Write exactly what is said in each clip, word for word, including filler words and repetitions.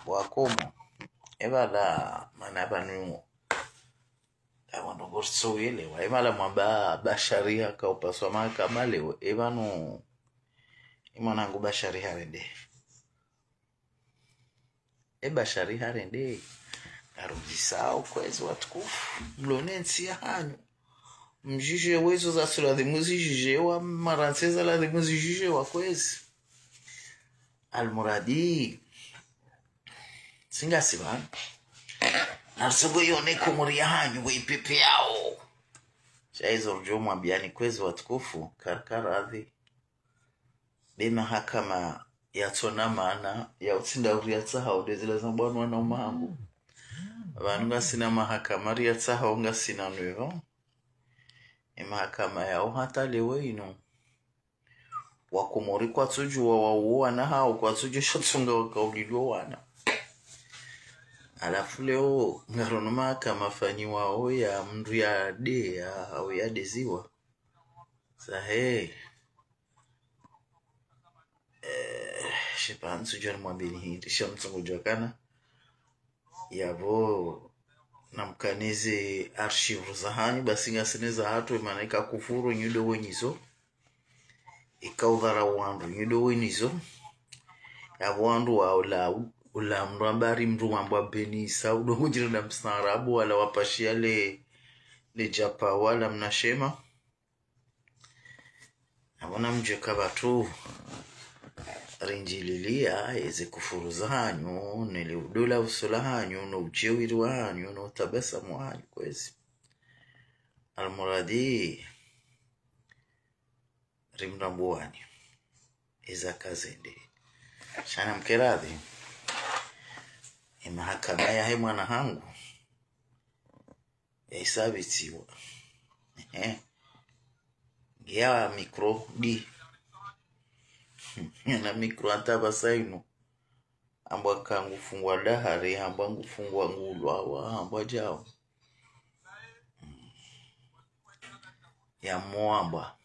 Wakomori, epvala mana pvanu, apvo ndo ngoritsowelewa, epvala mwamba Bashari haka upaswa mahakama leo, epvanu, emwanangu Bashari harende. E Bashari harende. Arudisao kwezi watukufu. Mlone ntsi yahanyu. Mdjudje wezo zatsu ladhimu zidjudjewa, marantsi za ladhimu zidjudjewa kwezi. Almuradi. Tsi ngasi pvanu. Narisongo yone Komori yahanyu, we ipepe yao. Sha izo ridjo mwambiani kwezi watukufu, karikaradhi. Be mahakama yatsona mana, ya utsinda uri yatsaha, ude zila zambwa ni wananya hangu. Pvanu ngasina mahakama, ri yatsaha, ngasina nwevo. E mahakama yao hata leo inu. Wakomori kwatsudjuwa wauwo wana hao, kwatsudjuwa sho tsunga wakaulilwa wana. Halafu leo, ngarono mahakama fanyiwao ya mndru yade, ya, au yadeziwa. Sahe. Eh, shepa ntsudjuwa nimwambeni hindri, sha mtsongo djuwa kana. Yapvo, namkanize archive zahanyu, basi ngasina zahatru, mana ika kufuru nyudo wenyizo. Ika udharau wandru nyudo wenyizo. Yapvo wandru wa ula, ula mndru ambari mndru wambwa Benisa, udo ngudjirenda mstaarabu, wala wapashia le, le djapa, wala mnashema. Apvo namdjuwe ka pvatsu rindjililia eze kufuru zahanyu, nele udola uso lahanyu, no udjewiri wahanyu, no utabasamu wahanyu kwezi. Almuradi, rimrambuwani. Eza kazende. Sha namkeradhi. E mahakama yahe mwana hangu. Yaisabitiwa. Ehe. Ngiya micro di. Na micro hata pvasa inu. Hambwa ka ngufungwa dahari, hambwa ngufungwa ngulwawa, hambwa djao. Mm. Ya mwambwa.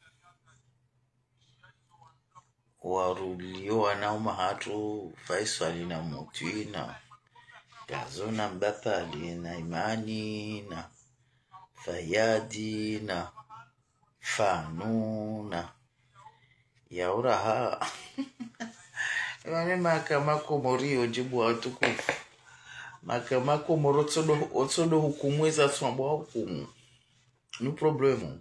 Warulio wana umahatru, Faiswali na Mutwi na Gazo na Mbapali na Imani na Fayadi na Fanu na Yauraha. Wane mahakama Komori yo djibu watukufu. Mahakama Komori otsodo, otsodo hukumu eza tswambwa hukumu. No problème.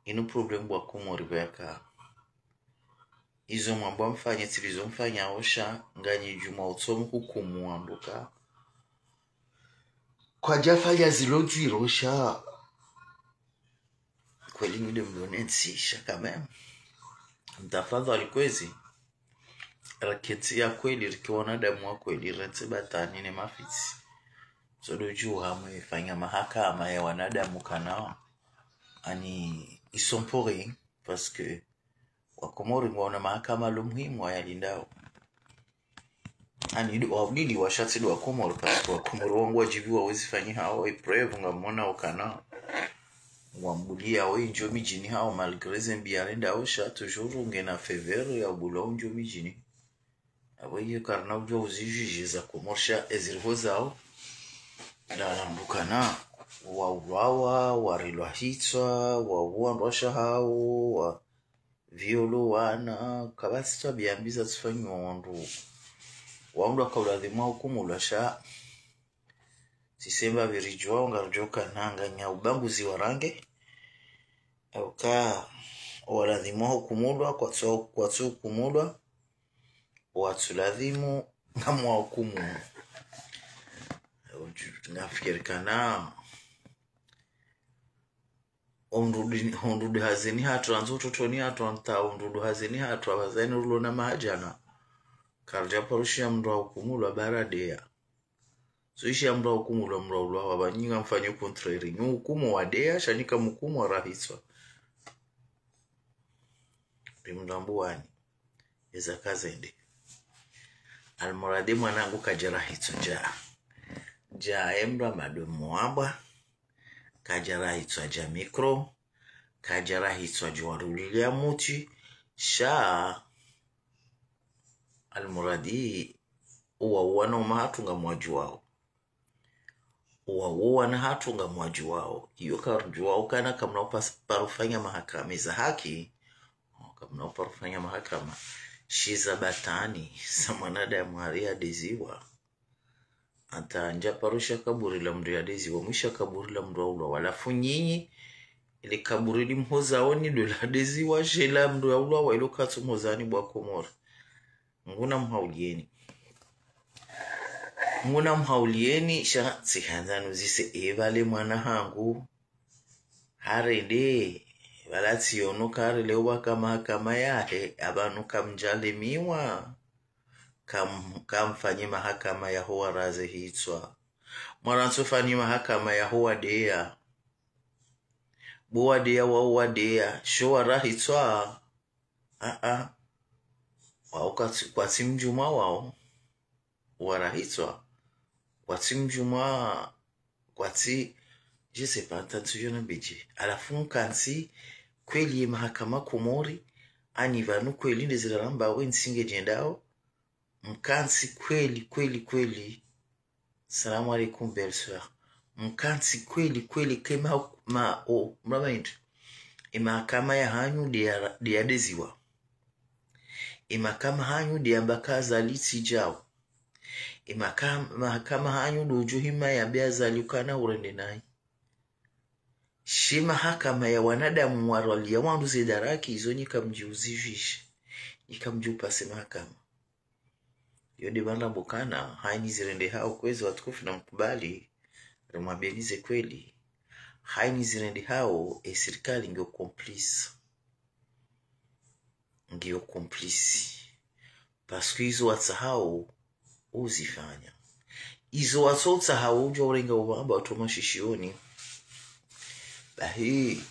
Inu problème bwa Komori bweka. Izo mwambwa mfanye, tsi lizo mfanya osha, nganyi djumwa utsomu hukumu wanduka. Kwadjafanya zilo ndziro sha. Kweli nyi de mlone ntsi sha quand même. Mtafadhali kwezi. Rike ntsi ya kweli, rike wanadamu wa kweli, rentsi batwani ne mafitsi. Tsodo djuha mwe fanya mahakama ya wanadamu kana. Ani, ils sont pour rien, parce que Wakomori ngwaona mahakama lo muhimu wayalindao. Ani, waulili washatsi do Wakomori, parce que Wakomori wangu wadjibiwa wezi fanyi hao, épreuve ngamwona ukana. Wambulia wo indjo midjini hao, malgré ze mbi yarendao sha, toujours ngena faveur ya ubulwa indjo midjini. Apvo iyo karina udjuwa uzidjudje za Komori sha eziriho zao. Dalandukana, waulwawa, warilwa hitswa, wauwa ndrwasha hao, wa violo wana, kapvatsi twabiya mbi zatsufanyiwa wandru. Wandru waka uladhimu wa hukumulwa sha. Sisi mbapvi ridjuwao ngaridjuwa kana nganya ubaguzi wa rangi. Auka waladhimu wa hukumulwa, kwatsu, kwatsu hukumulwa, watsu ladhimu ngamwa hukumu. Ngafikiri kana ondrudi, ondrudi hazini hatru, andzo utotoni hatru, anta ondrudi hazini hatru, apvazani rulona mahadjana. Karidja parushiya mndru wa hukumulwa baradeya. So ishiya mndru wa hukumulwa, mndru wa ulwawa, pvanyinyi ngamfanyo contraire. Nyi hukumu wadeya, sha nyi kamhukumu warahitswa. Rimrambuwani. Eza kazende. Almuradi mwanangu kadjarahitswa dja. Dja emndru wa madomo wambwa. Kadjarahitswa dja micro. Kadjarahitswa dja warulilia mutsi. Sha. Almuradi. Owawo wana wa mahatru ngamwadjuwao. Owawo wana hatru ngamwadjuwao. Iyo karudjuwao kana kamna upas-, parufanya mahakama za haki. Kamna uparufanya mahakama. Shiza batwani, sa mwanadamu hari yadeziwa. Ata ndja parusha kaburi la mndru yadeziwa, mwisha kaburi la mndru yaulwa. Walafu nyinyi, ile kaburi limhozaoni ndo ladeziwa, she la mndru yaulwa, wa ilo katsu mhozani bo wa Komori. Nguna mhaulieni. Nguna mhaulieni, sha tsihandza nuzise epvale mwana hangu. Harende, pvala tsiono kari leo waka mahakama yahe, apvanu kamdjalemiwa. Kam-, kamfanye mahakama yaho waraze hitswa. Mwarantsofanye mahakama yaho wadeya. Bo wadeya wao wadeya, sho wara hitswa. Aa. Wao kwatsi, kwatsi mdjumwa wao. Wara hitswa. Kwatsi mdjumwa, kwatsi, je sais pas, ntantsu yona mbedje. Halafu mkantsi, kweli ye mahakama Komori, ani pvanu kweli ndezira ramba we ntsi ngedjendao. Mkantsi kweli, kweli, kweli. Salamu alaikum, belle-sœur. Mkantsi kweli, kweli, kema ma, o, mraba indri. Ye mahakama yahanyu ndeya, ndeyadeziwa. Ye mahakama hanyu ndeyamba ka Azali tsi djao. Ye mahakam-, mahakama hanyu ndo udjo hima yambe Azali ukana urende nayi. She mahakama ya wanadamu warwaliya wandru ze daraki, izo nyi kamdjiuzijwishe. Nyi kamdjiupase mahakama. Yo nde pvanu ramba ukana, hayini zirendehao kwezi watukufu na mkubali, rimwambeni ze kweli. Hayini zirendehao, e sirikali ngiyo complice. Ngiyo complice. Parce que izo watsahao, uzifanya. Izo watsotsahao, udjo urenga upvamba utoma shishioni. Bahi,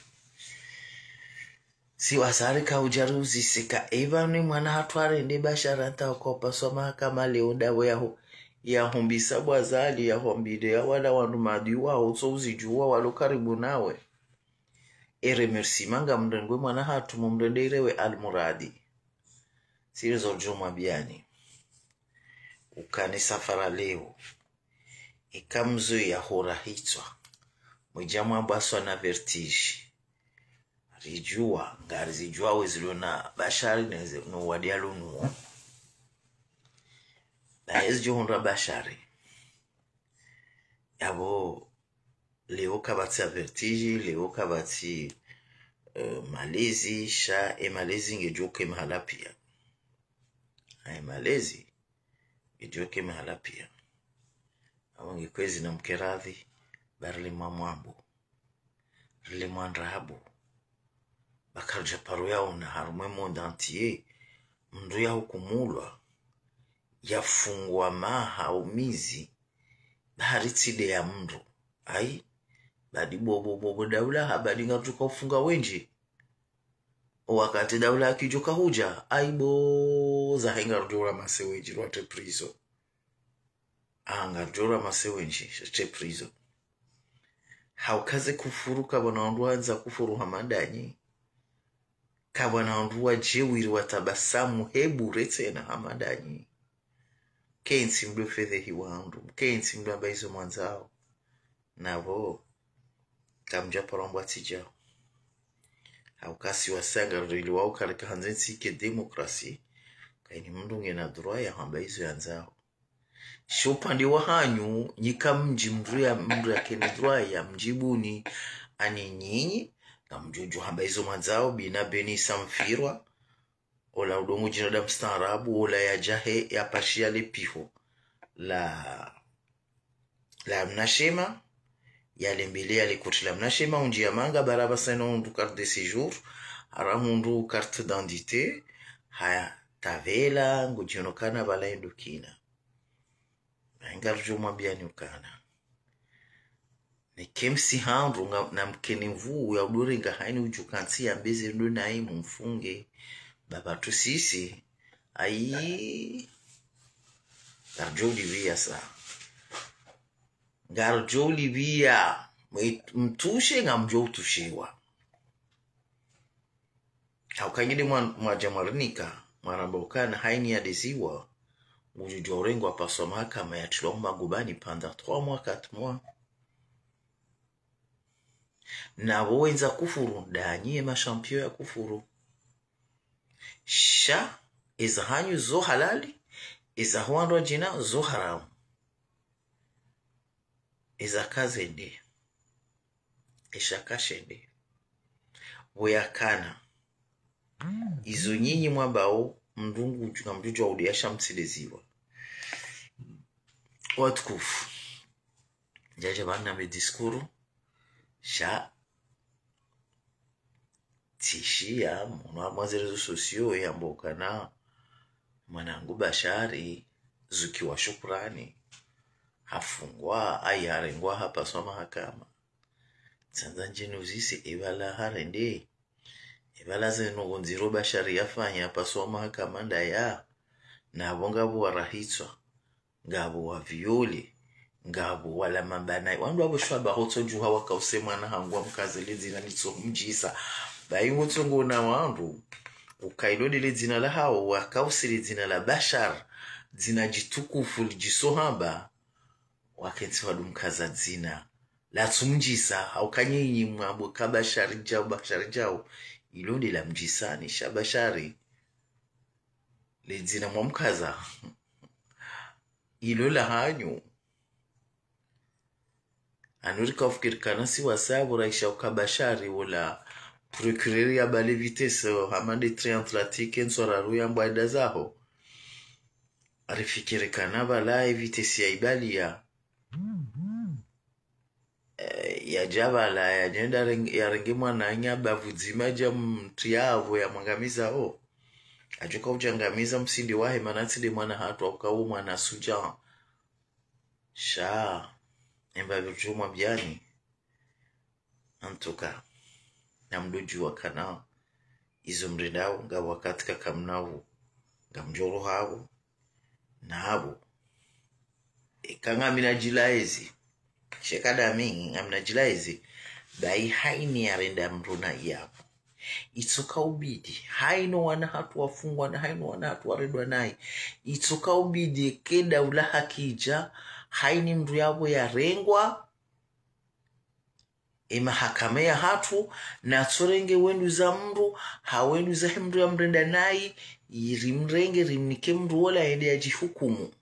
si wazari ka udjari uzisika, epvanu mwana hatru harende Bashar ata uka upaswa mahakama leo ndawe yaho, yahumbisa bo Azali, yahumbile ya wala wandru madi wao, tso uzidjuwa walo karibu nawe. E remerciement ngamrengwe mwana hatru mumrende irewe almuradi. Siri zo djumwa biyani. Ukane safara leo. Ika mzo yahora hitswa. Mwedja mwambwaswa na vertige. Ridjuwa, ngarizidjuwa wezilo na Bashari neze, no wadi yalo nuwo. Na yezi djo hundra Bashari. Yapvo, leo kapvatsi ya vertige, leo kapvatsi, eh, malezi, sha e malezi ngedjo ke mahala piya. Aye malezi, ngedjo ke mahala piya. Apvo nge kwezi na mkeradhi, ba rilemwa mwambo. Rilemwa ndrabo. Ba karidja paro yaona harumwa e monde entier, mndru yahukumulwa, yafungwa maha o mizi, ba hari tsi nde ya mndru. Ayi, badi bo, bo, bo, bo daula ha, badi ngaridjo ka ufunga wendji. O wakati daula kidjo ka hudja, ayi bo, zahe ngaridjo ramase wendji, rwatre prison. Ah, ngaridjo ramase wendji, rwatre prison. Hauka ze kufuru kapvwana wandru wandza kufuru hama ndanyi. Kapvwana wandru wadjewiri watabasamu he bure tsena hama ndanyi. Kentsi mdo fedhehi wandru, kentsi mdo amba izo mwandzao. Napvo, kamdja paro mbwa tsi djao. Hauka si wasaya ngaridjo ili wao karika handze ntsi ke démocratie. Kayini mndru ngena droit ya hamba izo yandzao. Sho upande wahanyu, nyi kamdji mndru ya, mndru yakene droit ya mdjibuni, ani nyinyi, ngamdjo djo hamba izo mwandzao, bina beni samfirwa, ola udongo djina da mstaarabu, ola yadja he, yapashiya le piho la, la mnashema, yalembele yale koti la mnashema, undji ya manga, bara pvasa ina hundru carte de séjour, hara hundru carte d'identité, haya tavela, ngudjino kana pvala indukina. Ngaridjo mwambiyani ukana. Neke msi handru nga, na mkene nvuu ya udo renga hayini udjo kantsi yambe ze ndo nayi mumfunge. Ba pvatru sisi. Ayi. Ngaridjo ulipviya sa. Ngaridjo ulipviya. Mwe-, mtushe ngamdjo utushiwa. Hauka nyi nde mwa-, mwadja mwarinika, mwaramba ukana hayini yadeziwa, ngudjudjuwa urengwa paswa mahakama yatrilwa ho magobani pendant trois mois, quatre mois. Na pvo wendza kufuru, ndanyi ye ma champion ya kufuru. Sha, eza hanyu zo halali, eza ho wandru wadjina zo haramu. Eza kazende. Esha kashende. Pvo yakana. Izo nyinyi mwambao mndru ngudju, ngamdjudjuwa ude ya sha mtsileziwa. Watukufu. Ndjadja pvanu na me discours. Sha. Tsishiya, mwono harumwa ze réseaux sociaux, yamba ukana mwanangu Bashari, Zuki wa Shukurani, hafungwa, ayi harengwa hapaswa mahakama. Tsandza ndjinu zise, epvala harende. Epvala ze ndrongoo ndziro Bashari yafanya hapaswa mahakama ndaya. Na pvo ngapvo warahitswa. Ngapvo wa viole, ngapvo wala mabana. Wandru wapvo shwaba hotso djuha wakause mwana hangu wamkaze le dzina litso mdjisa. Bayi ngutso ngona wandru, ukailo de le dzina lahao, wakause le dzina la Bashar, dzina djitukufu lidjiso hamba, wakentsi wadu mkaza dzina latsu mdjisa, hauka nyinyi mwambo ka Bashari djau, Bashari djau, ilo de la mdjisani, sha Bashari, le dzina mwamkaza. Ilo la hanyu. Anu rika ufikiri kana si wasa pvo raisha uka Bashari wola procureur ya bale vitesse, hama de train atlantique, nswararu ya mbwada zaho. Arifikiri kana pvala e vitesse ya ibaliya. Eh, yadja pvala, yadjenda reng-, yarenge mwananya bavu dzima dja mtriya pvo yamwangamiza ho. Adjoka udjangamiza msindi wahe mana tsi de mwana hatru, hauka wo mwana sudja. Sha, emba virjo mwa biani. En tout cas, ngamdodjuwa kana izo mrendao, ngapvo wakati kakamnapvo, ngamdjoro hapvo, na hapvo. Eka ngamina djilaezi, sheka dami, ngamina djilaezi, bayi haini yarenda mndru nayi yapvo. Itsoka ubidi, haino wana hatru wafungwa na haino wana hatru warendwa nayi. Itsoka ubidi, eka daula haki idja, haini mndru yapvo yarengwa, e mahakama ya hatru, natsorenge wendru za mndru, ha wendru zahe mndru yamrenda nayi, rimrenge, rimnike mndru wola yende yadjihukumu.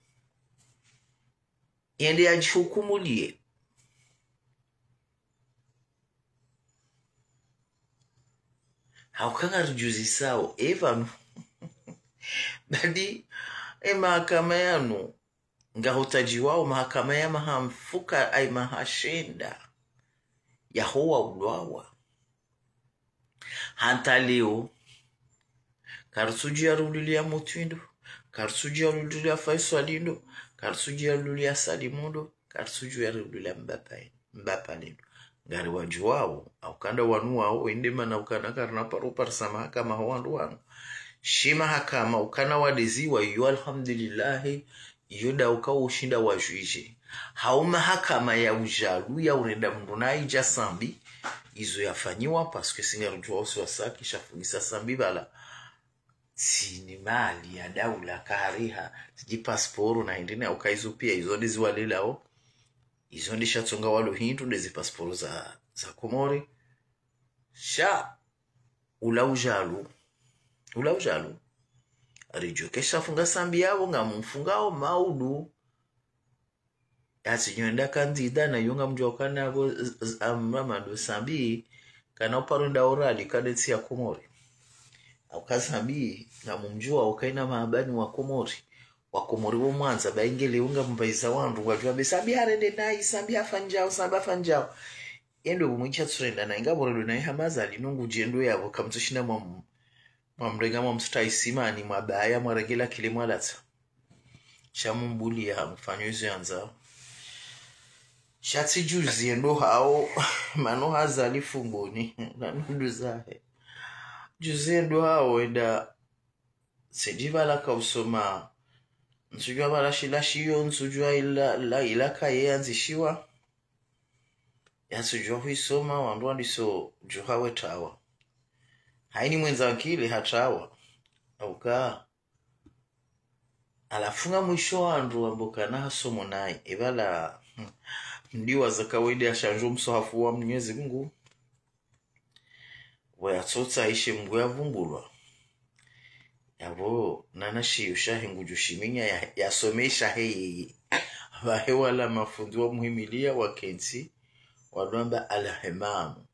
Yende yadjihukumu liye. Hauka ngaridjuzisao, e pvanu. Badi, e mahakama yanu, ngahutadjiwao mahakama ya maha mfuka, ayi maha shenda, yaho waulwawa. Hata leo, karitsudjuwa riuliliya Mutwi ndo, karitsudjuwa riuliliya Faiswali ndo, karitsudjuwa riuliliya Salimu ndo, karitsudjuwa riuliliya Mbapa, Mbapa lendo. Ngariwadjuwao, hauka nda wanu wao, ende mana ukana karina paro parisa mahakama ho wandru wanu. Shi mahakama, ukana wadeziwa, iyo alhamdulillahi, iyo dauka ushinda wajwije. Hau mahakama ya ujalu ya urenda mndru nayi dja Sambi, izo yafanyiwa, parce que si ngarudjuwa usi wasaki, shafungisa Sambi pvala. Tsini mali ya daula kariha, tsidji pasporo na hindri na uka izo pia, izo nde ziwalelao. Izo nde shatsonga walo hindru nde zi pasporo za, za Komori. Sha, ula ujalu. Ula ujalu. Aridjo kesha funga Sambi yapvo, ngamumfungao maudu. Yatsi nyo enda kandida na iyo ngamdjuwa ukana pvo, z-, z-, am-, Mamadu Sambi, kana uparo enda orali, kana tsi ya Komori. Hauka Sambi, ngamumdjuwa uka ina mahabani wa Komori. Wa Komori wo mwandza, bayi nge leo ngamumvaiza wandru, wadjuwa be Sambi harende nayi, Sambi hafanya djau, Sambi hafanya djau. Endo pvo mwidja tsurenda nayi, ngapvo rendo nayi hama Azali, nungu djendo yapvo, kamtsushinda mwamu-, mwamrenga mwamsuta isimani, mwabaya, mwarenge la kile mwalatsa. Sha mumbuliya, mfanyo izo yandzao. Sha tsi juzi endo hao, mano ha Azali fungoni, na nundu zahe. Juzi endo hao, enda, tsidji pvala kausoma, ntsudjuwa pvala shila shiyo, ntsudjuwa ila, la, ila kaye yandzishiwa. Yatsudjuwa huisoma, wandru wandiso djuha wetrawa. Haini mwendza nkili hatrawa. Hauka. Halafu nga mwisho wandru wambe ukana hasomo nayi, epvala, hmm, mdru wa zakawaida yashandjo mswahafu wa Mwenyezi Mungu, wayatsotsaha ishe Mungu yavumbulwa. Yapvo nana shiyo shahe ngudjo shiminya ya, yasome ishahe yeye. Pvahe wala mafundi wa muhimiliya wakentsi, wadjo amba alhimamu.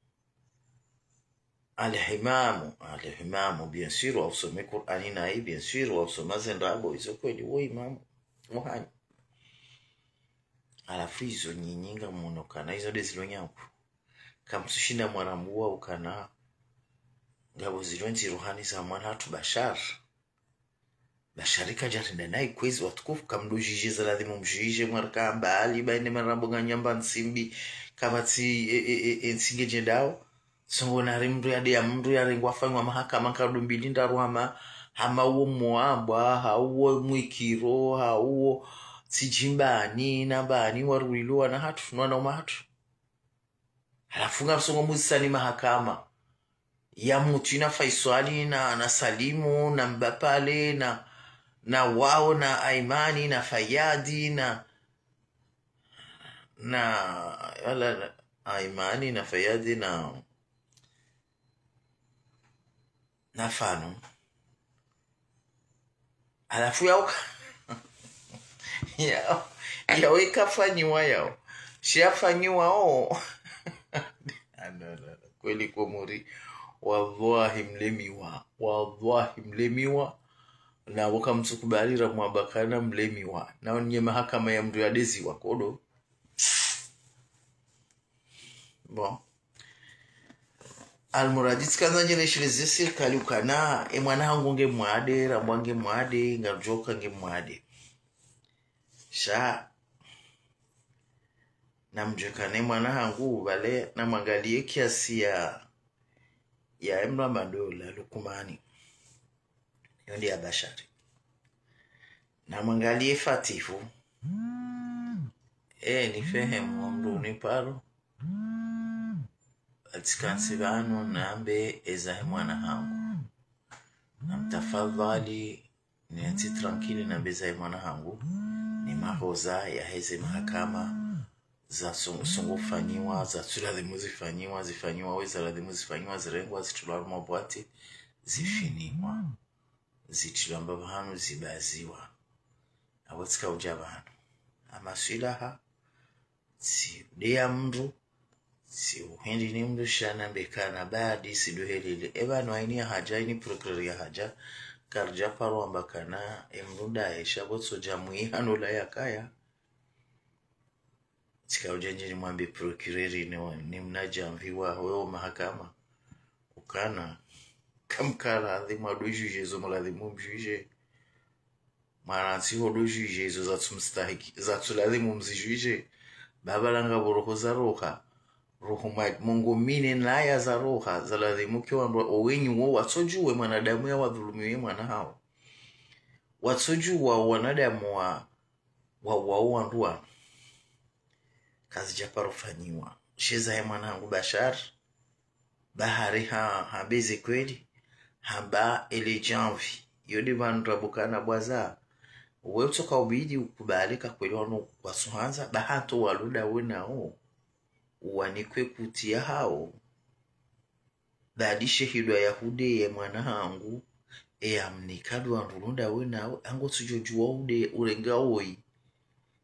Alhimamu, alhimamu, bien sûr, wausome Kur'ani nayi, bien sûr, wausoma ze ndrabo, izo kweli, wo imamu, wo hanyu. Halafu izo nyinyi ngamwono ukana, izo nde zilo nyangu. Kamtsushinda mwarambuwa ukana, ngapvo zilo ndziro hani za mwana hatru Bashar. Bashar kadjarenda nayi kwezi watukufu, kamdjo djudje za ladhimu mdjudje, mwarika mbali, baine marambo nganyamba ntsimbi, kapvatsi, e, e, e, e, ntsi ngedjendao. Songo nari mndru yade ya mndru yarengwa afanywa mahakama nkardu mbili ndraru hama, hama uwo Mwambwa, ha uwo Mwikiro, ha uwo Tsidjimbani, na mbani, warulilwa na hatru, nwana uma hatru. Halafu ngamsongo muzisani mahakama ya Muti na Faiswali na, na Salimu na Mbapale na, na wao na Aimani na Fayadi na, na, wala, na Aimani na Fayadi na, na Fanu. Halafu yao, yao, yao ikafanyiwa yao. Shiyafanyiwa o. Ah, no, no, no. Kweli Komori. Wallahi mlemiwa. Wallahi mlemiwa. Na waka mtsukubali ra mwamba kana mlemiwa. Na onye mahakama ya mndru yadeziwa kodo. Bon. Almuradi tsikandza ndjele shile ze sirikali ukana, e mwana hangu nge mwade, rambwa nge mwade, ngarudjoka nge mwade. Sha, namdjuwe kana e mwana hangu, pvale, namwangaliye kiasi ya, ya emra madola, Lukumani. Yo nde ya Bashari. Namwangaliye Fatifu. E, ni fehemu wa mndru ni paro. Atsikantsi pvanu nambe ezahe mwana hangu. Namtafadhali, ni atsi tranquille nambe ezahe mwana hangu. Ni mahoza yaheze mahakama. Za sung-, sungu fanyiwa, za tsu ladhimu zifanyiwa, zifanyiwa, we za ladhimu zifanyiwa, zirengwa, zitrulwa harumwa bwati, zifiniwa. Zitrulwa mba pvahanu, zibaziwa. Apvo tsika udja pvanu. Ama swilaha, tsi udeya mndru, tsi uhindi ni mndru sha nambe kana badi, tsi duhelele. E pvanu aini ya hadja, aini procureur ya hadja, karidja paro amba kana, e mndru ndaye, sha pvo tso dja mwiha nola yakaya. Tsika udja ndjeni mwambe procureur ni wa-, ni mna djamvi wa, wewo mahakama. Ukana, kamkara, ladhimu ado djudje, zo mladhimu mdjudje. Mwana ntsi ho do djudje, izo zatsu mstahiki, zatsu ladhimu mzidjudje. Baba langa pvo roho za roha. Roho ma-, mongo mine naya za roha, za ladhimu ke wandru, owenyi wo watsodjuwe mwanadamu ya wadhulumiwe mwana hawo. Watsodjuwa wanadamu wa wa, wa, wandru wanu. Kazidja paro fanyiwa. She zahe mwana hangu Bashar, bahari ha, ha beze kweli, hamba ele djamvi. Yo nde pvanu rambwa kana bwaza. We utsoka ubidi ukubali ka kweli wanu kwatsuhandza, baha ntso waloda we nao. Uwanikwe kuti ya hawo. Badi she hidwa ya hude ye mwana hangu, e amnika ndo wandru loda we nawo, ango tsudjodjuwa ude urenga woyi.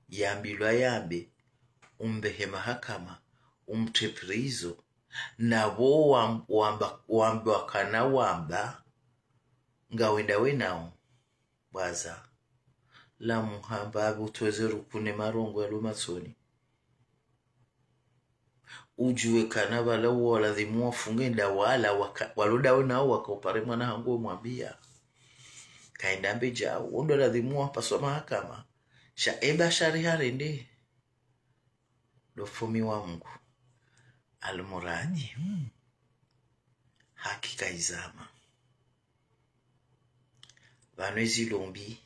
Yambilwa yambe, umbehe mahakama, umtre prizo, na pvo wam-, wamba, wamba wakana wamba, ngawenda we nawo. Bwaza. Lamuha mbapvi utweze rukune marongo yalo matsoni. Udjuwe kana pvala uwo ladhimu wafunge nda wala waka-, waloda we nawo waka upare mwana hangu we mwambia. Kaenda mbe djao, wo ndo ladhimu wapaswa mahakama. Sha e Bashari harende. Ndo fumi wa Mungu. Almuradi. Hakika izama. Pvanu ezilombi,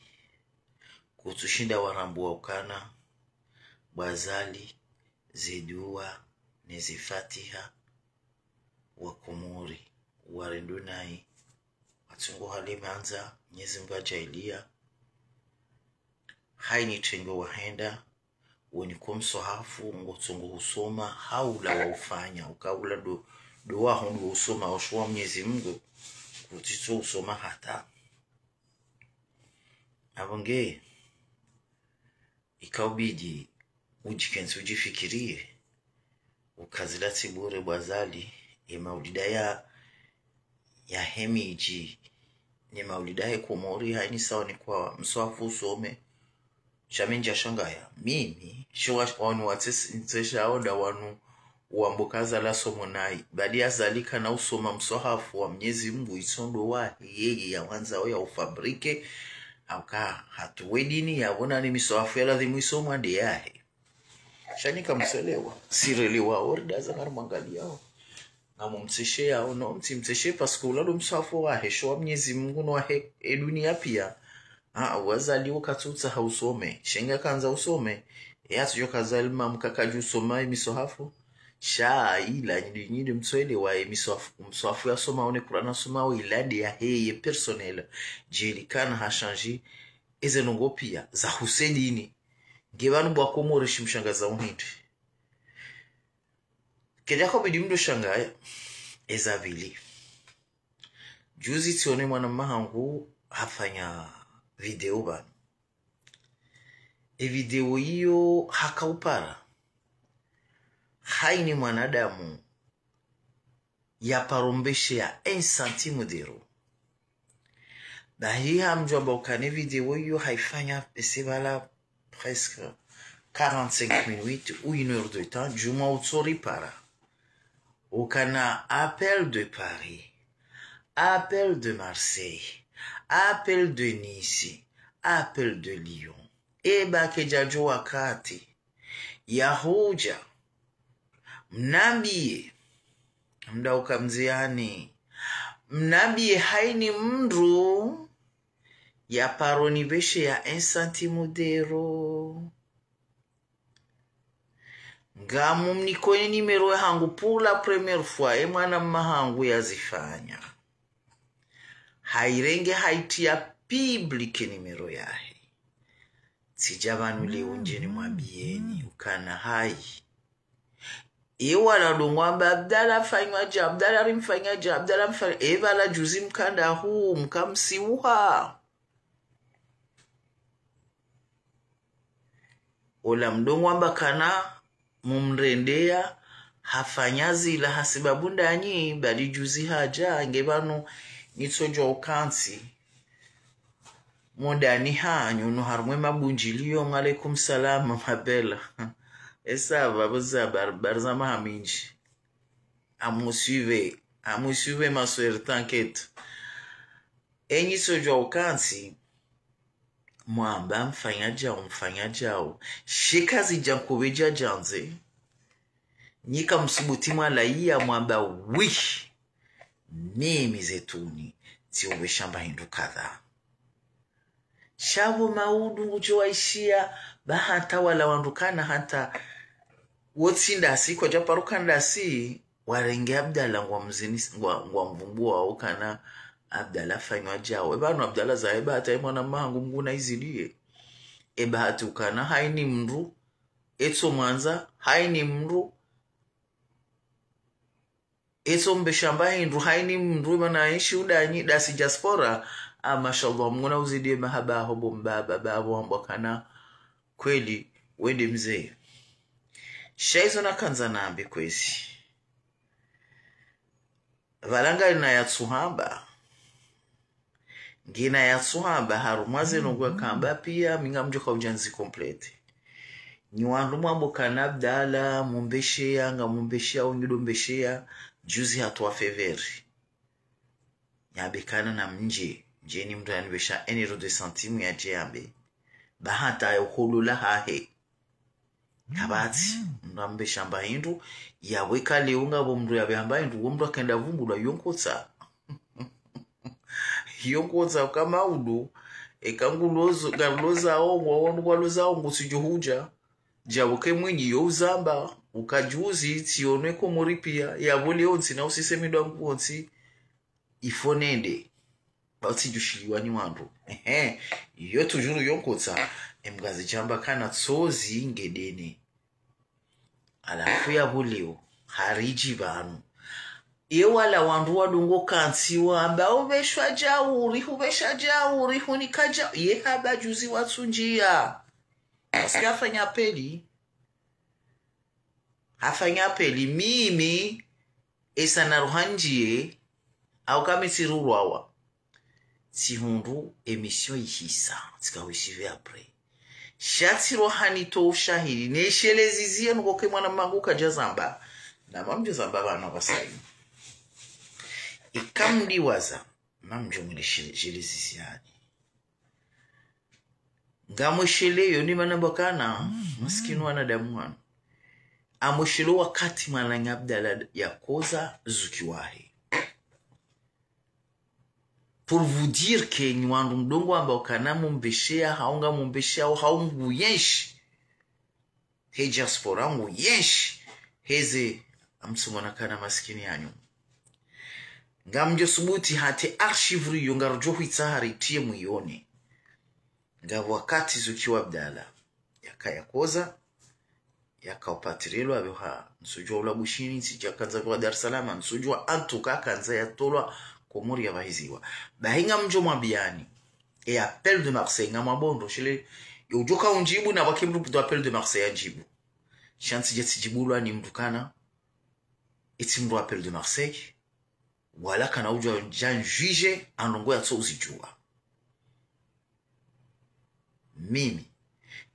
kutsushinda warambuwa ukana, bwazali, zeduwa, nezefatiha, wa Komori, warendo nayi, watsungo hale mandza, Mwenyezi Mungu adjaaliya, Hayini trengwe wahenda, weniko mswahafu, ngotsongo usoma, haula wa ufanya, ukaula ndo, ndo waho ndo usoma, oshuwa Mnyezi Mungu, kutsitso usoma hata. Apvo nge, ikaubidi, udjikentsi udjifikiriye, ukazila tsi bure bo Azali, ye maulida ya, ya hemidji, ne maulida he Komori, hayini sawa ni kwa mswahafu usome, sha mi ndjashangaya. Mimi, sho wa, wanu watsesha onda wanu wambo ka Azali asomo nayi. Badi Azali kana usoma mswahafu wa Mnyezi Mungu itsondo wahe, yeye ya wandzao ya ufabriquer, hauka hatu wedini ya wona ni miswahafu ya lazimu isomwa nde yahe. Sha nyi kamselewa, sirelewa, orida za ngari mwangaliyao. Ngamumtsesheyao, no, mtsimtseshe, parce que ula ndo mswahafu wahe, sho wa Mnyezi Mungu no wahe, e duniya piya. Ah, wazaliwa katsutsaha usome, shenga kandza usome, e atsujo kazali mamu kakadju usoma e miswahafu. Sha ila nyidi nyidi mtsoelewa e miswahafu, mswahafu yasoma one Kur'ani asoma o ila nde yahe ye personnel. Djeli kana ha change, eze ndrongo piya, za huse dini. Nge pvanu bo Wakomori shimshangaza uhindri. Kedja kaubidi mndru shangaya, eza pvili. Juzi tsione mwana mma hangu hafanya video pvanu. E video iyo haka upara. Hayini mwanadamu ya paro mbesheya un centime d'euro. Bahi hamdjwamba ukana e video iyo hayifanya ese pvala presque quarante-cinq minutes ou une heure de temps, djumwa utsoripara. Ukana appel de Paris, appel de Marseille, appel de Nice, appel de Lyon. Eba kedjadjo wakati ya hudja, mnambiye, mdauka mdziyani, mnambiye hayini mndru ya paro nipvesheya un centime d'euro. Ngamumnikoni numéro yahangu pour la première fois, e mwana mma hangu yazifanya. Hayirenge hayitriya public numéro yahe. Tsidja pvanu leo ndjeni mwambiyeni, ukana hayi. E wala ndo ngwamba Abdala afanywa dje, Abdala rimfanya dje, Abdala mfanya, e pvala juzi mkanda huu, mkamsiuha. Ola mdo ngwamba kana mumrendeya, hafanya zila hasibabu ndanyi, badi juzi hadja, nge pvanu nitsodjwa ukantsi. Mondani hanyu, no harumwa e mabundjiliyo, wa alaikum salam, ma belle. E ça va, bo Azali, habari za maha mindji. Amusuive, amusuive ma sœur, t'inquiète. Enyi tsodjwa ukantsi, mwamba mfanya djau, mfanya djau. Sheka zidja nkupvedja djandze. Nyi kamsubuti mwalaiya mwamba wi. Mimi Zetuni, tsiupvesha mba hindru kadha. Sha pvo maudu ngudjo waishiya, ba hata wala wandru kana hata wotsi ndasi, kwadja paro ka ndasi, warenge Abdala ngwa mzini, ngwa, ngwa mvumbuwao kana Abdala afanywa djau. E pvanu Abdala zahe ba hata e mwana mma hangu Mngu na iziliye. E ba hata ukana hayini mndru, etso mwandza, hayini mndru, etso mbesha mba hindru, hayini mndru, mana enshi udanyi, dasi diaspora. Ah, mashallah, Mngu na uzidie mahaba aho bo mbaba, ba abo wambwa kana kweli, wende mze. Sha izo nakandza nambe kwezi. Pvala ngalina yatsuhamba. Ngina yatsuhamba harumwa zeno ngwakamba piya, mi ngamdjo kaudja nzi complète. Nyi wandru mwambo kana Abdala, mumbesheya, ngamumbesheya, ungido mbesheya, juzi hatwa feveri. Nyambe kana namdje, ndjeni mndru yanibesha un euro deux centimes yadje yambe. Ba hata ya uholola hahe. Kapvatsi, mndru ambesha mba hindru, yaweka leo ngapvo mndru yawamba hindru, wo mndru akenda vumbulwa yonkotsa. Yonkotsa uka maudu, eka ngulozo, ngaluloza ongo, wanu kwaloza ongo, tsidjo hudja. Djawoke mwinyi yo uzamba, uka juzi, tsionwe Komori piya, yapvo leo ntsina usise midwa ngu wontsi, ifo nende. Ba utsidjushiliwa ni wandru. Ehe. Iyo toujours yonkotsa. Emkazi djamba kana tsozi ngedene. Halafu yapvo leo haridji pvanu. Ye wala wandru wadungo kantsi wamba, "Upveshwa djauri, upvesha djauri, hunika dja-," ye hamba juzi watsundjia. Parce que hafanya appel. Hafanya appel, mimi, esa na ruhandjie, au kami tsirurwawa. Tsihundru émission ihisa, tsika huisuivre après. Sha tsirwa hanitoa ushahidi, ne shelezizi yenu koke mwana mangu kadja zamba. Na mamdjo zamba pvanu pvasayinu. Ika mdiwaza, mamdjo mwende shele-, shelezizi yani. Ngamwesheleyo ni mana mbakana, maskini wanadamu wanu. Amwesheleyo wakati mwananya Abdala yakoza zuki wahe. Pour vous dire que nyi wandru mdungo wamba ukana mumbesheya, hau ngamumbesheya, hau nguyenshi. He diaspora nguyenshi. Heze, amtsumona kana maskini yanyu. Ngamdjo subuti hata archive iyo ngarudjo hwitsaha ritriye mwione. Ngapvo wakati zuki wa Abdala yaka yakoza, yaka upatirilwa, apvo ha, ntsudjua ula Bushini, ntsidja kandza apvo Dar es Salaam, ntsudjua, en tout cas kandza yatolwa Komori yapvahiziwa. Bahi ngamdjo mwambiyani, e appel de Marseille ngamwambo ndo shile, yo udjoka undjibu na pvwake mndru puto appel de Marseille yandjibu. Sha ntsidja tsidjibulwa ni mndru kana, itsi mndru appel de Marseille, wala kana udjua djandjwidje, androngo yatso uzidjua. Mimi,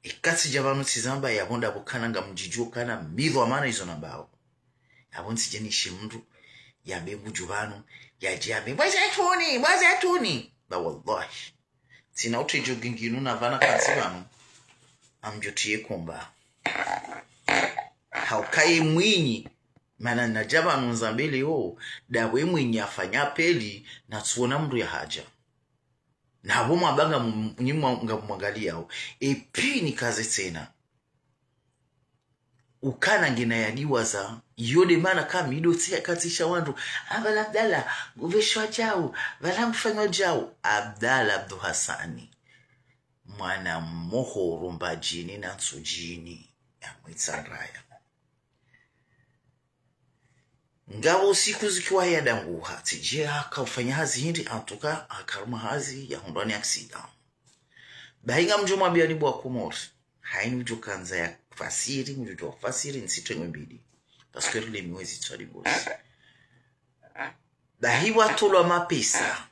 ika tsidja pvanu tsizamba yapvo ndapvo kana ngamdjidjuo kana mi dhwamana izo nambao. Yapvo ntsidje nishi mndru, yambe ngudjo pvanu, yadje yambe, "Bwaza tuni, bwaza tuni." Ba wallahi. Tsina utedjo ginginu na pvana kantsi pvanu, amdjo tiye komba. Hauka ye mwinyi, mana nadja pvanu nzambe leo, ndapvo ye mwinyi afanya appel, natsuona mndru yahadja. Napvo mwabanga mu-, nyi mwa-, ngamwangaliyao. Epi nikaze tsena. Ukana ngena yadiwaza, yo nde mana kamido tsi-, katsisha wandru. Apvala Abdala, ngupveshwa djau, pvala ngufanywa djau. Abdala Abdu Hasani. Mwana mhohoro Mbadjini na Ntsudjini. Yamwitsa ndraya. Ngapvo siku zikiwa yadanguha, tsidje haka ufanya hazi hindri, en tout cas, hakaruma hazi, yahundrwa ni accident. Bahi ngamdjo mwambiyani bo wa Komori. Haini udjo kandza ya fasiri, mdjo djua fasiri, ntsitengwe mbili. Parce que rile miwezi tswali bosi. Bahi watolwa mapesa.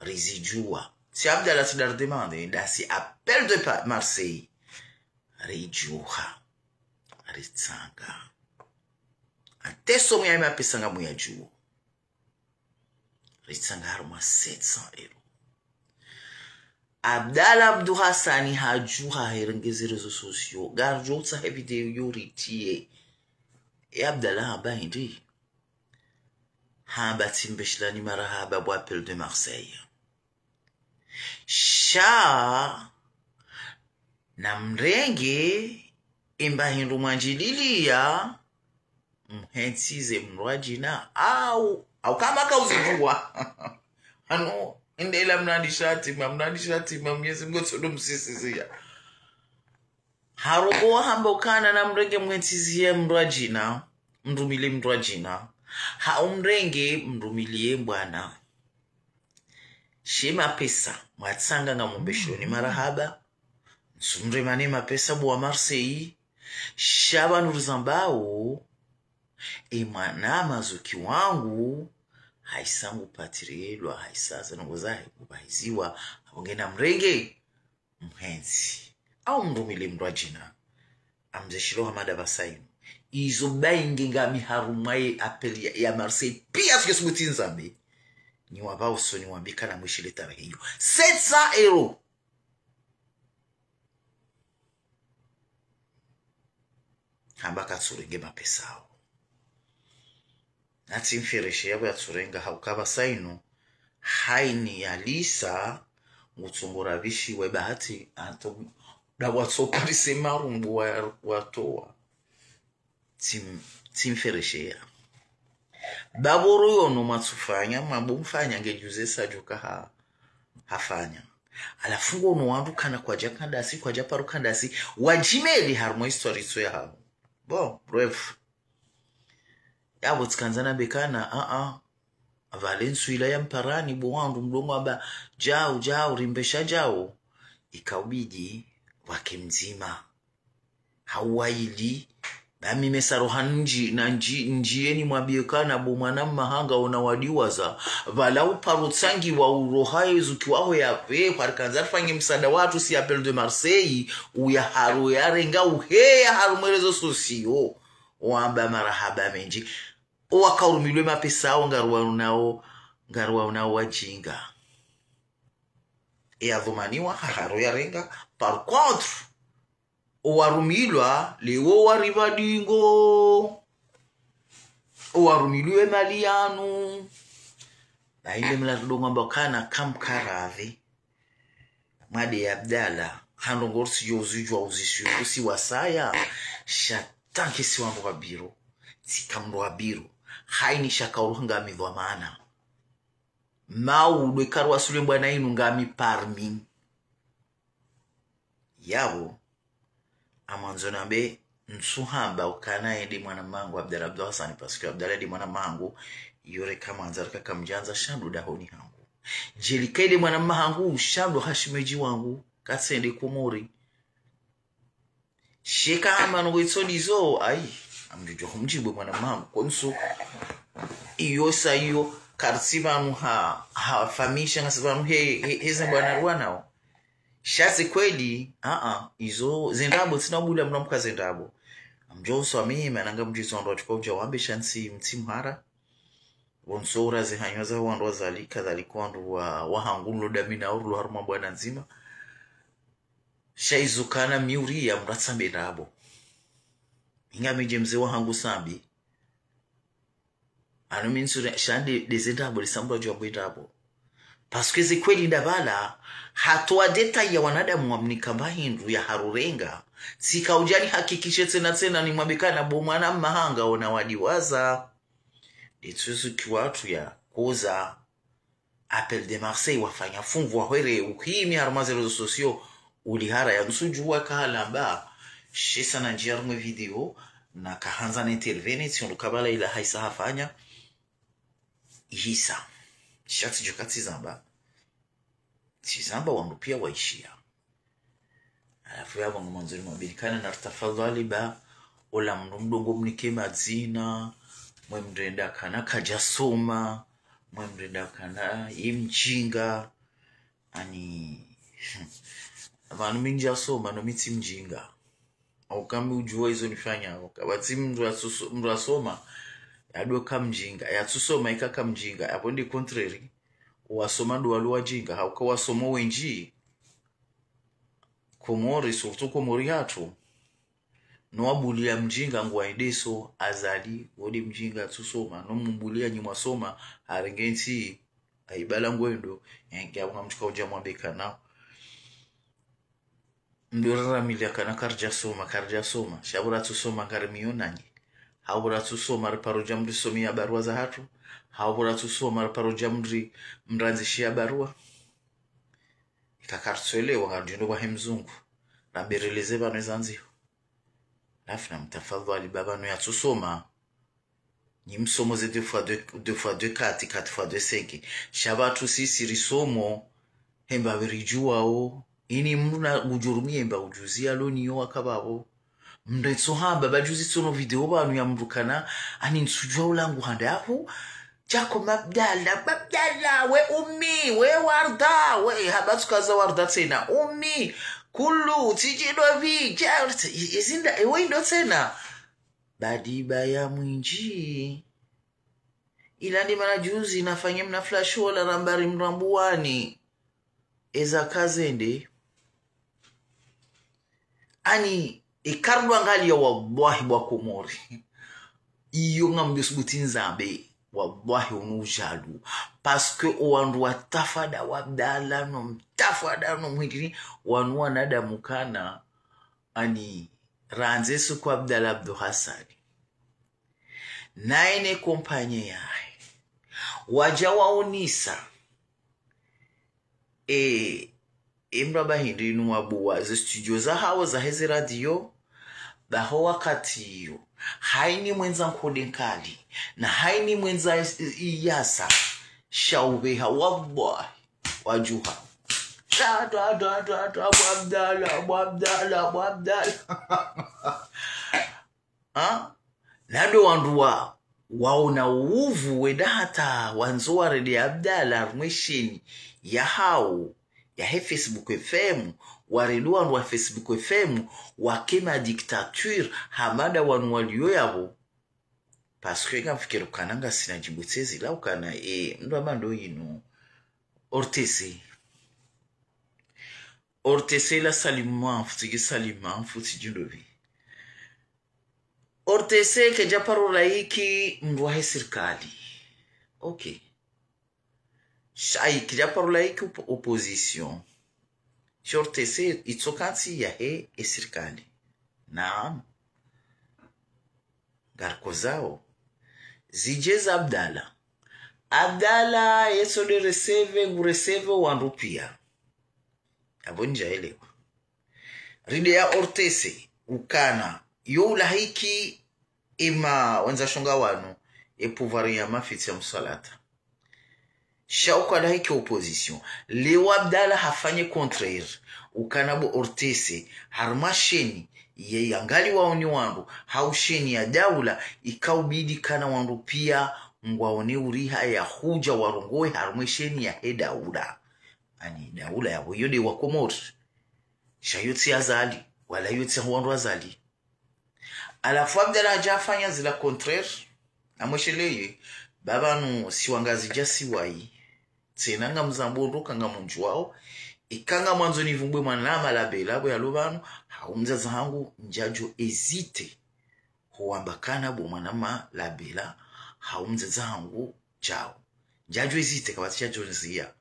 Rizidjua. Si Abdala tsi dar demande, nda si appel de pa-, Marseille. Ridjuha. Ritsanga. Ateso muyame apesa ngamuyadjuo. Ritsanga harumwa sept cents euros. Abdala Abdu Hasani hadjuha herenge ze réseaux sociaux. Ngardjo utsaha he video yo ritiye. E Abdala hamba hindri. Hamba tsimbeshilani marahaba bo appel de Marseille. Sha namrenge emba hindru mwandjililia, mhentsize mndru wa djina, au, au kama kauzidjua. Ano, inde ila mnandi shatima, mnandi shatima, Mwenyezi Mungu tsodo msisizia. Harobo hamba ukana namrenge mwentsizie mndru wa djina, mndru mili mndru wa djina. Haumrenge mndru mili ye mbwana. She mapesa, mwatsanga ngamumbeshiloni marahaba. Ntsumremane mapesa bo wa Marseille. Sha pvanu rizambao, e mwana mazuki wangu, haisa ngupatirilwa, haisa zanongo zahe ngupvahiziwa, apvo ngena mrenge. Mhentsi. Au mndru mili mndru wa djina. Amze shilo hamada pvasa inu. Izo baingi ngami harumwa ye appel ya, ya Marseille. Piya suke subuti nzambe. Ni wapva uso ni wambika na mwishile tarehi iyo. Sept cents euros. Hamba katsurenge mapesa awo. Natsi mfereshe yapvo yatsurenga hauka pvasa inu, haini yalisa, ngutsungura pvishiwe bahati, anto, da watsoparise marumbu wa, watowa. Tsim-, tsimferesheya. Baboro yono mwatsufanya, mabumfanya ngedjuze sa djuka ha, hafanya. Halafu ngo no wandru kana kwadja kandasi, kwadja paro kandasi, wadjimeli harumwa histoire itso yahawo. Bon, bref. Yapvo tsikandza nambe kana, a, a. Pvale ntsu ila ya mparani, bo wandru mdrongo amba, djau, djau, rimbesha djau. Ikaubidi, wake mdzima. Hawaili, ba mi mesa roha ndji, na ndji, ndjiyeni mwambiye kana bo mwana mma hangu ona wadiwaza. Pvala uparo tsangiwa uroha yezukiwaho yapve, hwarikandza rifanye msaada watru si Appel de Marseille, uya haru yarenga uheya harumwa réseaux sociaux. Wamba marahaba mendji. Owakaurumilwe mapesa awo ngaruwaonao, ngaruwaonao wadjinga. Eyadhumaniwa, haharo yarenga, par contre, owarumilwa, lewo waripva dingo. Owarumilwe mali yanu. Na inde mla ridrongo amba kana kamkaradhi. Mwade ya Abdallah, handrongo ritsi yo uzidjuwa uziswi kusi wasaya, sha tanke si wandru wa biro, tsika mndru wa biro, haini shaka uruhu ngami dhwamana. Mau dwe karuwa sule mbwana inu ngami parmi. Yapvo, amwandzo nambe, ntsu hamba ukana yende mwana mma hangu Abdallah Abdou Hassane, parce que Abdallah nde mwana mma hangu, iyo reka mwandza reka kamdjandza sha ndo dahoni hangu. Djelika yende mwana mma hangu, sha ndo hashimedji wangu, katsende Komori. Sheka hama no wetso ndizo, ayi, amdjudjo humdjibu mwana mma hangu, konso. Iyo sa iyo, kartsi pvanu ha, ha famisha ngasi pvanu he, he, heze mbwana ruwanao. Sha ze kweli, a, a, izo, ze ndrabo, tsina bula mna mka ze ndrabo. Amdjo uswamihi, mana ngamdjuzo wandru watsuka udja wambe sha ntsi, mtsi mhara. Wonso ura ze hanywa za wandru wazali, kadhalika wandru wa, wa hangu nlo dami na urlo harumwa mbwana ndzima. Sha izo kana miuri ya mratsambe ndrabo. Inga midje mze wa hangu sambi. Anu mi ntsu re-, sha nde, nde ze ndrabo, le sambura djwa mbwe ndrabo. Parce que ze kweli nda pvala, hatowa détail ya wanadamu wamnika mba hindru ya harurenga. Tsika udjani hakikishe tsena tsena nimwambe kana bo mwana mma hangu ona wadiwaza. Nde tsuzu ki watru ya koza. Appel de Marseille wafanya fumvu wahwere uhimi harumwa ze réseaux sociaux, ulihara ya ntsu djuwa kahalamba. Shesa na ndjia harumwa video, na kahandza na intervenir, tsi ndo kabala ila haisa hafanya. Ihisa. Sha tsidjo katsizamba. Tsizamba wandru pia waishia. Halafu yapvo ngamwandzo nimwambeni kana naritafadhali ba, ola mndru mdrongo mnike madzina, mwe mrenda kana kadjasoma, mwe mrenda kana ye mdjinga, ani, pvanu mi ndjasoma, no mi tsi mdjinga. Au kami udjuwa izo nifanyao, kapvatsi mndru atsuso-, mndru asoma, yadwe ka mdjinga, yatsusoma ika ka mdjinga, yapvo nde contraire, wasoma ndo walo wadjinga, hauka wasoma wendji, Komori, surtout Komori hatru. No wabulia mdjinga ngwa endeso, Azali, wode mdjinga tsusoma. No mbulia nyi mwasoma, harenge ntsi, aibala ngwendo, yenge apvo ngamtsuka udja mwambe kana. Mdo rara milia kana karidjasoma, karidjasoma. Sha pvo ratsusoma ngari miyonanyi. Hau pvo ratsusoma riparo dja mrisomia barua za hatru. Hau pvo ratsusoma riparo dja mri-, mrandzishia barua. Ika kartsuelewa, ngarudjo ndo pvahe mzungu. Rambereleze pvanu ezandzio. Halafu namtafadhali ba pvanu yatsusoma. Nyi msomo ze deux fois deux, deux fois deux quatre, quatre fois deux cinq. Sha pvatsu sisi risomo, hemba weridjuwao. Ini mndru na udjurumi hemba udjuzi yalo niyo waka pvapvo. Mndru etso hamba, ba juzi tsono video pvanu ya mndru kana, ani ntsudjuwa ulangu handa yahu. Djako Mabdala, Mabdala, we Ummi, we Warda, we haba tsukaza Warda tsena. Ummi, Kulu, tsidjido pvi, dja, i-, izinda, ewe indo tsena. Badi baya mwindji. Ila ndi mana juzi nafanye mna flash wala rambari mrambuwani. Eza kazende. Ani, ikaridwa ngaliya wallahi bwa Komori. Iyo ngamdjo subuti nzambe. Wallahi unu ujalu. Parce que owandru watafada wa Abdala no mtafada no mwindini. Wanu wanadamu kana. Ani, randze suku Abdala Abdou Hassane. Naye ne kompanyi yahe. Wadja waonesa. E, Emraba hindri inu wabuwa ze studio zahawo zahe ze radio, baho wakati iyo, haini mwendza nkode nkali, na haini mwendza is- i- iyasa, sha ubeha, wallahi, wadjuha. Twa, twa, twa, twa, twa, Abu Abdallah, Abu Abdallah, Abu Abdallah. Ha? Nado wandru wa, waona uvu wenda hata wandzo warende Abdallah harumwa esheni yahawo, yahe Facebook F M, warende wandru wa Facebook F M, wake ma dictature, hama nda wanu waliyo yapvo. Parce que ngamfikiri ukana ngasina djimbo tsezi la ukana, e, mndru hama ndo inu. O R T C. O R T C la Salim Manfu, tsidji Salim Manfu, tsidji ndopvi. O R T C kedja paro laiki mndru wahe sirikali. Ok. Sha, ayi, kedja paro laiki op- opposition. Sha O R T C itsoka ntsi yahe esirikali. Naam. Ngariko zawo. Zidje za Abdallah. Abdallah, yetso nde receve, ngu receve wandru piya. Apvo ndjaelewa. Ride ya O R T C, ukana, yo ulahiki ema wandza shonga wanu, e pouvoir ya mafitsi ya msalata. Sha ukalahiki opposition. Leo Abdallah hafanye contraire. Ukana bo O R T C, harumwa sheni, ye yangali waoni wandru, hau sheni ya daula, ikaubidi kana wandru piya, ngwaone uriha ya hudja warongowe harumwa sheni yahe daula. Ani daula yapvo yo nde wa Komori. Sha yo tsi Azali, wala yo tsi wandru Azali. Halafu Abdallah hadja hafanya zila contraire, namwesheleye, ba pvanu si Wangazidja si wayi. Tsena ngamzambo ndo ka ngamdjuwao, ika ngamwandzo nivumbwe mwana ma Labela, bo yalo pvanu, hau mdzadze hangu ndjadjo hésiter. Huwamba kana bo mwana ma Labela, hau mdzadze hangu djao. Ndjadjo hésiter, kapvatsi shadjo ndziya.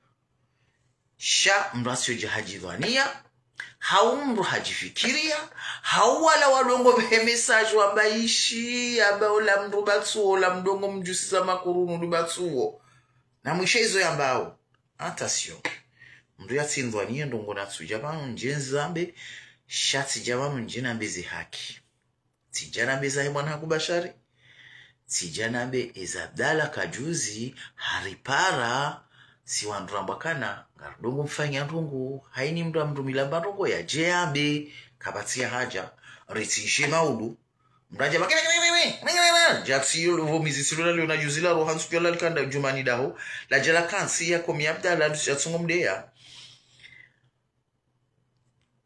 Sha mndru asiyodja hadjidhwaniya, hau mndru hadjifikiriya, hau wala wadongo pvehe message wamba ishi, yamba ola mndru batsuwo, ola mdongo mdjusiza makurunu ndu batsuwo. Na mwishe izo yambao. Attention. Mndru yatsindhwaniye ndrongo natsudja pvanu ndje nizambe, sha tsidja pvanu ndje nambe ze haki. Tsidja nambe zahe mwana hangu Bashari. Tsidja nambe eza Abdallah kadjuzi, haripara, si wandru rambwa kana, ngarudongo mfanya ndrongo, haini mndru amndru milamba ndrongo yadje yambe, kapvatsi ya hadja, ritsishe maudu. Mndru adja bakele, kele, kele, kele, kele, kele, djatsi yo luvo mizi silo la liona djuzi la roha ntsuku ya lalikanda djumani daho, ladja lakantsi ya komi Abdallah, djatsungo mdeya.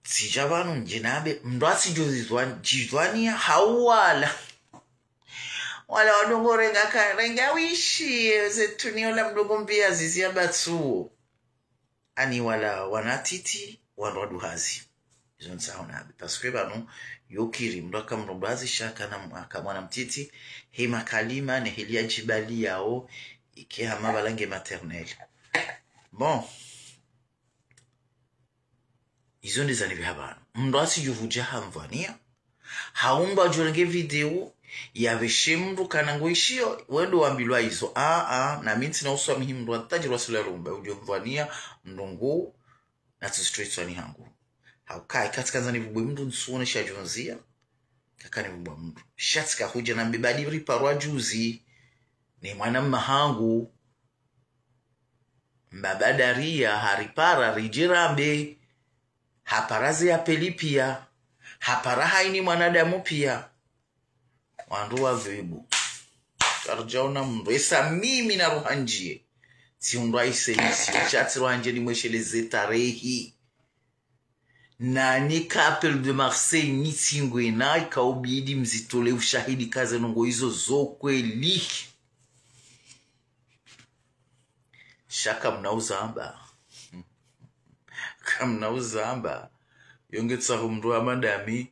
Tsidja pvanu ndje nambe, mndru atsidjo zizwa- djidhwaniya hau wala. Wala wadongo renga ka, renga wishi, ze tuniyo la mdongo mbiya zizi ya batsuwo. Ani wala wana titi, wandru waduhazi. Izo ntsaho nambe. Parce que pvanu, yo kiri, mndru aka mndru mbazi sha kana m- aka mwana mtiti, he makalima, ne heli ya djibali yao, ike hama pvala nge maternelle. Bon. Izo nde zanipveha pvanu. Mndru atsidjo hudja hamdhwaniya. Hau mndru adjorenge video, yapveshe mndru kana ngo ishiyo, wendo wambilwa izo. A, a, nami ntsina uswamihi mndru atadjirwa sila rumba, udjo mdhwaniya, mndru ngu, natsisitwe itswani hangu. Hauka, ika tsikandza nivumbwe mndru ntsuone shadjo ndziya, kaka nivumbwa mndru. Sha tsika hudja nambe badi riparwa djuzi, ne mwana mma hangu, Mbaba Daria haripara ridje rambe, hapara ze ya peli piya, hapara haini mwanadamu piya. Wandru wa vibu. Karidjaona mndru, esa mimi na ruhandjiye. Tsi undru aise isi, sha tsi ruhandjiye nimwesheleze tarehi. Nani ka Appel de Marseille nyi tsingwena, ikaubidi mzitole ushahidi ka ze ndrongo izo zo kweli. Sha kamna uzamba. Kamna uzamba. Yo ngetsaho mndru hama ndami,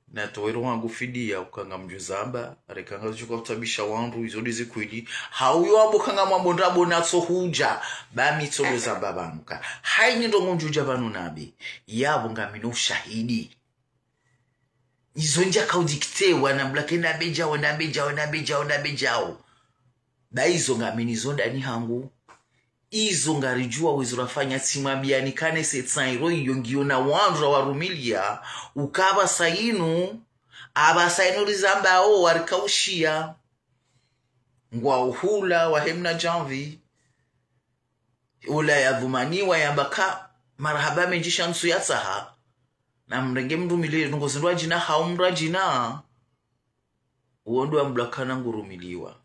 natowe roho hangu fidiya, uka ngamdjo zamba, reka ngazidjo ka utabisha wandru, izo nde ze kweli. Hauyo abo ka ngamwambo ndrabo natso hudja, ba mi tso ndo zamba pvanu ka. Haini ndrongo ndjo udja pvanu nambe, yapvo ngamina ushahidi. Izo ndjaka udiktewa, na mlake nambe djao, nambe djao, nambe djao, nambe djao. Ba izo ngamina izo ndani hangu. Izo ngaridjuwa wezo rafanya, tsimwambiyani kane se tsairo iyo ngiyo na wandru rawarumilia, uka apvasa inu, apvasa inu rizambao warikaushiya. Ngwao hula wahe mna djamvi. Ula yadhumaniwa yamba ka marahaba mendji sha ntsu yatsaha. Na mrenge mrumilio ndrongoo zindru adjina hau mdru adjina. Uwo ndo wambula kana ngurumiliwa.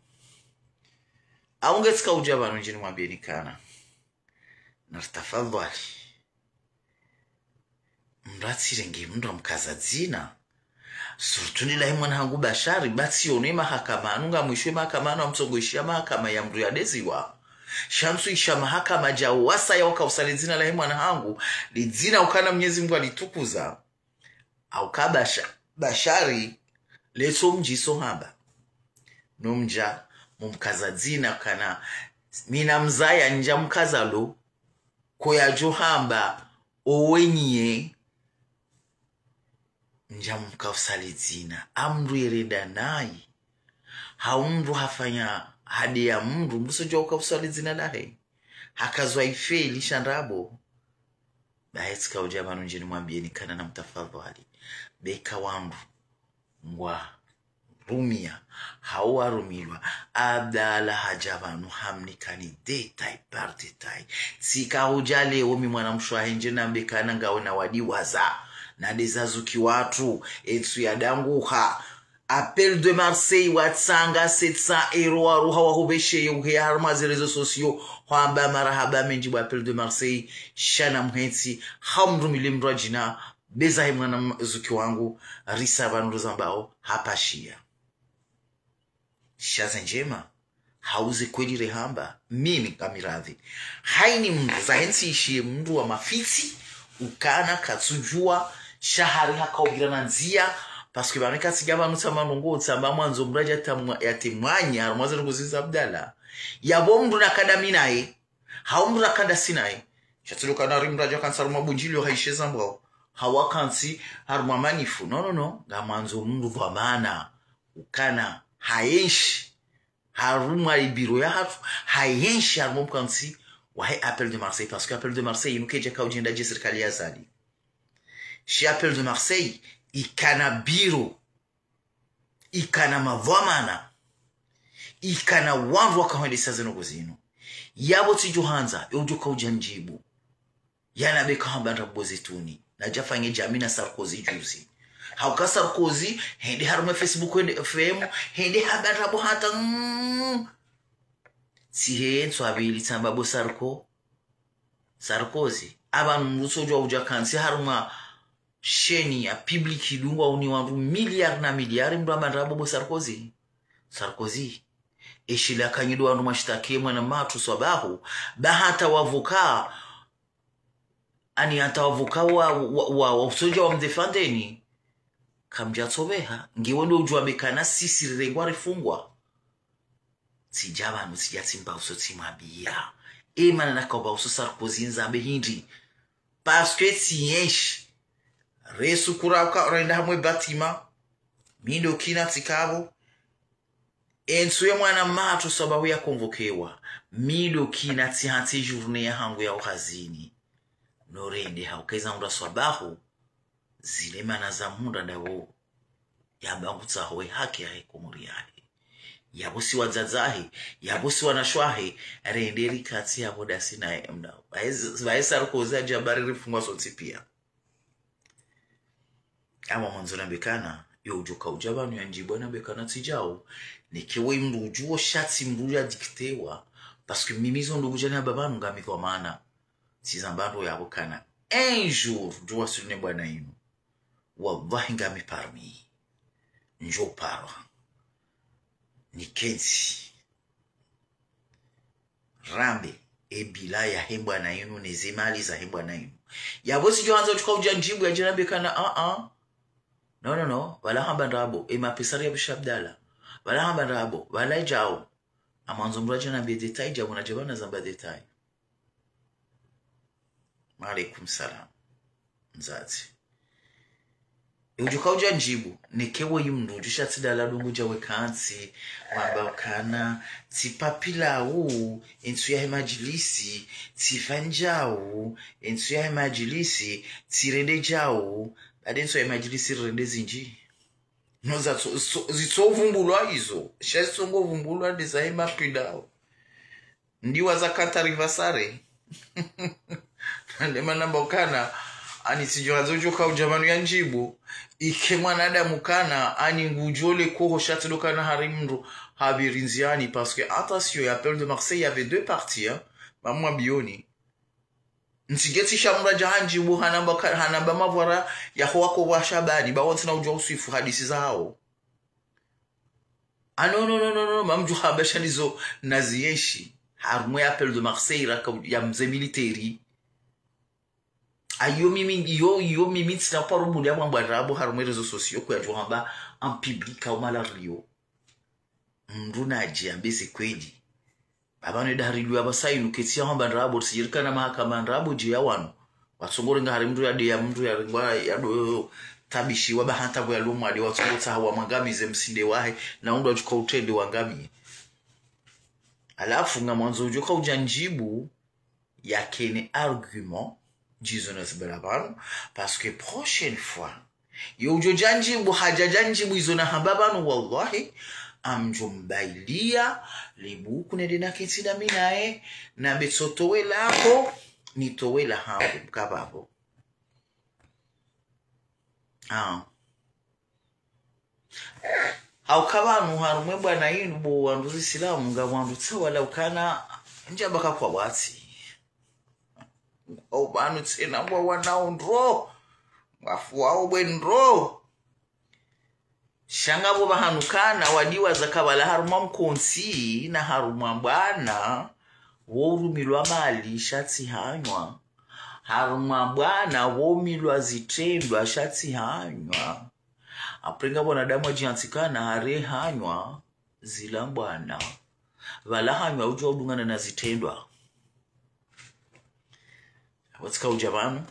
Au nge tsika udja pvanu ndjeni mwambiyeni kana. Naritafadhwali. Mdru atsirenge mdru amkaza dzina. Surtout ni lahe mwana hangu Bashari, ba tsione mahakama anu, ngamwishiwe mahakama anu, amtsongo ishiya mahakama ya mdru yadeziwa. Sha ntsu isha mahakama dja wasaya wakausali dzina lahe mwana hangu, lidzina ukana Mnyezi Mungu alitukuza. Au ka Basha-, Bashari, letso mdjiso hamba. No mdja, mumkaza dzina kana, mi namzaya ndja mkaza lo, ko yadjo hamba, owenyiye, ndja mkausali dzina, amdru yerenda nayi. Hau mdru hafanya hade ya mdru, mdru sodjuwa ukausali dzina lahe. Hakazwa ifeli sha ndrabo. Bahi tsika udja pvanu ndjeni mwambiyeni kana na mtafadhwali. Beka wandru ngwa rumia, hau warumilwa, Abdala hadja pvanu hamnikani détail par détail. Tsika udja leo mi mwana mshe wahe ndje nambe kana ngawe na wadiwaza. Na deza zuki watru, etsu ya danguha. Appel de Marseille watsanga sept cents euros waruha wahupveshe yeuhe harumwa ze réseaux sociaux. Hwamba marahaba mendji bo Appel de Marseille, sha na mhetsi, hau mrumile mdru adjina, beza he mwana m-, zuki wangu, risa pvanu rizambao, hapashiya. Sha ze ndjema, hau ze kweli rehamba, mimi kamiradhi. Haini mdru, zahe ntsi ishiye mdru wa mafitsi, ukana katsudjuwa, sha hari hakaubira na ndziya, parce que pvanu katsidja pvanu tsamba ndrongoo, tsamba mwandzo mdru adja tamwa-, yatemwanya, harumwa ze ndrongoo ziza Abdala. Yapvo mdru nakada mi naye, hau mdru rakanda si naye. Sha tsi lo kana ri mdru adja kantsi harumwa bundjilio haishe zambwao. Hau wakantsi harumwa manifu. No, no, no. Ngamwandzo mdru dhwamana. Ukana haenshi harumwa ibiro yahatru. Haenshi harumwa mkantsi wahe Appel de Marseille. Parce que Appel de Marseille, inu kedja kaudjenda dje sirikali ya Azali. Shi Appel de Marseille, ikana biro, ikana madhwamana, ikana wandru wakahwendesa ze ndrongoo zinu. Yapvo tsidjo handza, yo udjo kaudja ndjibu. Yana beka hamba ndrabo zetuni. Nadja fanye djamii na Sarkozy juzi. Hauka Sarkozy, hende harumwa Facebook, hende F M, hende hamba ndrabo hata, mm. Tsihe ntsu apvili tsamba bo Sarko-, Sarkozy. Apvanu mdru tsodjuwa udja kantsi harumwa sheni ya public idungwa uni wandru miliari na miliari mdru amba ndrabo bo Sarkozy. Sarkozy. Eshila kanyido wandru mwashitakiye mwana matru swabahu. Ba hata wavoka. Ani hata wavoka wa, wa, wa, wa usodja wamdefandeni. Kamdja tsobeha. Ngiwe ndo udjuwa bekana sisi rirengwa rifungwa. Tsidja pvanu, tsidja tsimba uso tsimwambia. Emana nakauba uso Sarkozy nzambe hindri. Parce que tsienshi. Resu kurauka, renda hamwe batima. Mi ndo kina tsikapvo. Entsu ye mwana matru swabahu ya konvokewa. Mi ndo kina tsihantsi journée ya hangu ya uhazini. No rende hauka eza unda swabahu. Zile mana za munda ndapvo yabangutsaho ye haki yahe Komori yahe. Yapvo si wadzadze wahe, yapvo si wanashe wahe, rende rikantsi yapvo dasi naye mdau. Pvahe, pvahe Sarkozy adja bari rifungwa sontsi pia. Ama mwandzo nambe kana, yo udjo kaudja pvanu ya ndjibu nambe kana tsidjau. Neke we mdru udjuwo sha tsi mdru ya diktewa. Parce que mimi zo ndo kudja namba pvanu ngami dhwamana. Tsizamba ndo yapvo kana. Un jour, djuwa sulune bwana inu. Wallahi ngami parmi. Ndjo parwa. Nikentsi. Rambe, e bila yahe bwana inu, ne ze mali zahe bwana inu. Yapvo tsidjo handza udjo kaudja ndjibu yadje nambe kana, ah, ah. No, no, no. Pvala hamba ndrabo, e mapesa ri ya bo Sha Abdala. Pvala hamba ndrabo, pvala idjau. Amwandzo mdru adje nambe détail, djapvo nadja pvanu nazamba détail. Wa alaikum salam. Mdzadze. Udjo kaudja ndjibu, neke woyi mndru udjo shatsi dala dungu dja wekantsi, wamba ukana, tsi papila wu, entsu yahe madjilisi, tsi fandja wu, entsu yahe madjilisi, tsi rende dja wu, bade entsu yahe madjilisi rende zindji. No za tso, tso, zitso vumbulwa izo, sha zitso ngo vumbulwa nde zahe mapinda wu. Ndiwaza katari vasare. Nde mana namba ukana, ani tsidjo handzo udjo kaudja pvanu ya ndjibu. Ike mwanadamu kana, ani ngudjo le koho shatsi do kana hari mndru, hapviri ndziani, parce que, attention, ya Appel de Marseille, il y avait deux parties, hein. Mamwa bioni. Ntsidje tsi shamura dja ha ndjibu, hanamba ka-, hanamba mavwara, ya ho wako wa Shabani, ba wontsi na udjo uswifu hadisi zahawo. Ah, non, non, non, non, non, mamdjo hamba sha nizo naziyeshi. Harumwa ye Appel de Marseille raka ya mze militaire. Ayo mimi, yo, yo mimi tsina paro buli ya mwamba ndrabo harumwa ye réseaux sociaux kuyadjo hamba en public au malario. Mndru nadje ambe ze kweli. Baba ne dari lwa basa inu ketsi ya hamba ndrabo, tsi yirikana mahakama ndrabo dje ya wanu. Watsongo renga hari mndru yade ya mndru ya rengwa ya do tabishi wa bahanta bwe ya lumwa de watsongo tsaha wamwangamize msinde wahe na undru adjuka utrende wangamiye. Halafu ngamwandzo udjo kaudja ndjibu ya kene argument, djizo nazibela pvanu, parce que prochaine fois, yo udjo dja ndjibu, hadja dja ndjibu izo nahamba pvanu, wallahi, ngamdjo mbailia, libuku nende nakentsi na mi naye, nambe tso towe lako, ni towe lahangu, mkapvapvo. Ah. Hauka pvanu harumwa ye bwana inu bo wandru zisilamu nga wandru tsa wala ukana ndjamba kakwa watsi. Au pvanu tsena ngwa wanao ndro. Ngwafu wao bwe ndro. Sha ngapvo pvahanu kana wadiwaza kabala harumwa mkontsi na harumwa bwana wo urumilwa mali sha tsi hanywa. Harumwa bwana wo umilwa zitrendwa sha tsi hanywa. Après ngapvo wanadamu wadjihantsi kana hari hanywa zila bwana. Pvala hanywa udjuwa udungana na zitrendwa. Apvo tsika udja pvanu.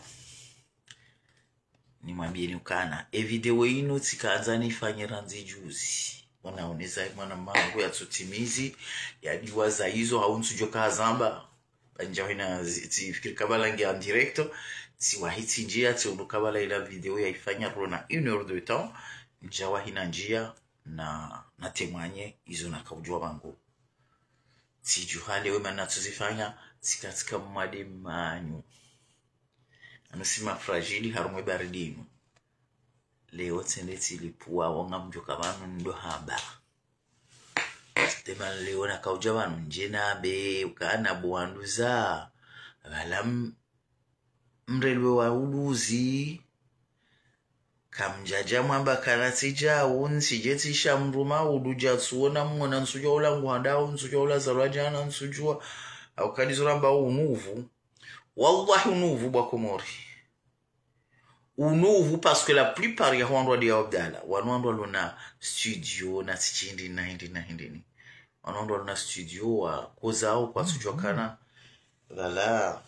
Nimwambiyeni ukana, e video inu tsikandza nifanye randzi juzi. Mwana uneza mwana mangu yatsutimizi, yadiwaza izo hau ntsudjo kazamba. Ba ndja wahina zi-, tsifikiri kabala nge en direct, tsiwahi tsindjia, tsiondo kabala ila video yaifanya rona une heure de temps, ndja wahina ndjia na, na témoigner izo nakaudjuwa pvangu. Tsidjuha lewo mana tsuzifanya, tsika tsika mwade manyu. Anu sima fragile harumwa ye baridi inu. Lewo tsende tsilipvuwa, wo ngamdjo ka pvanu ndo hamba. Tema lewo nakaudja pvanu ndje nambe, ukana bo wandru za. Pvala m-, mrelwe wa uluzi. Kamdjadja mwamba kana tsidja, wo ntsidje tsisha mndru maudu dja tsuona mwona ntsudjuwa ula nguhanda, wo ntsudjuwa ula zalwa djana, ntsudjuwa. Au kadizo ramba unuvu. Wallahi unuvu bwa Komori. Unuvu parce que la plupart ya wandru wadi ya Abdala, wanu wandru walona studio na tsitshindi na hindi na hindi ni. Wanu wandru walona studio wa kozao kwatsudjuwa kana. Pvala.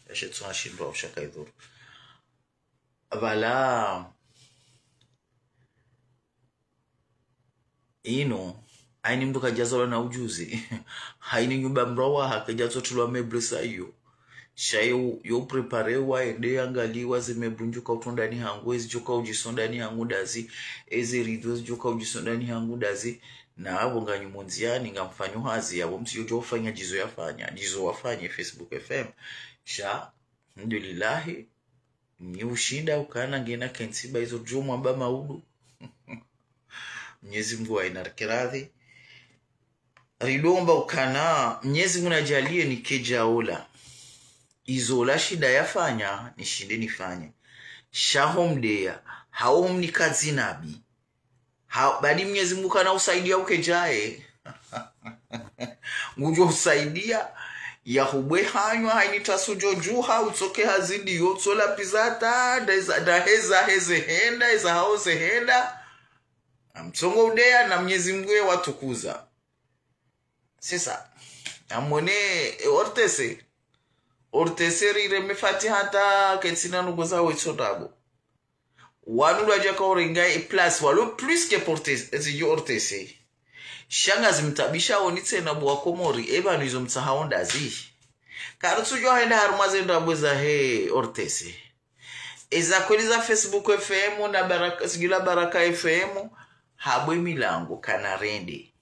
Yashe tsuna shindwa ushaka idhuru. Pvala. Inu, haini mndru kadjazalwa na ujuzi. Haini nyumba mndru waha kadjatsotulwa meuble sa iyo. Sha yo, yo préparé wa ende yangaliwa ze meuble ndjuka utrondani hangu, ezi djuka udjisondani hangu ndazi, ezi rideaux ezi djuka udjisondani hangu ndazi. Na apvo nganyu mondziani ngamfanyo hazi, apvo mtsi yodjo ufanya djizo yafanya, djizo wafanye Facebook F M. Sha, alhamdulillahi, nyi ushinda ukana ngena kentsi ba izo djo mwamba maudu. Mnyezi Mngu haina rikiradhi. Ridomba ukana, Mnyezi Mngu nadjaliye nikedja ola. Izo ola shinda yafanya, nishinde nifanye. Sha ho mdeya, hau mnikadzi nabi. Ha, badi Mnyezi Mngu kana usaidia ukedjaye. Ngudjo usaidia, ya hubwe hanywa, haini tasudjo djuha, utsoke hazidi, yo tsola pizata, nda eza, nda heza, heze henda, eza hao ze henda. Amtsongo udeya, na Mnyezi Mngu ye watukuza. C'est ça. Amwone, e, O R T C. O R T C rire mefati hata ketsina nuko za wetso ndabo. Wanu ndo wadjaka urenga e place walo plus que porte-, zidjo O R T C. Sha ngazimtaabishao nyi tsena bo wa Komori, eba nizo mtsahao ndazi. Karitsudjua hwenda harumwa ze ndrabo zahe O R T C. Eza kweli za Facebook F M na Baraka, sijui la Baraka F M, habwe milango kana rende.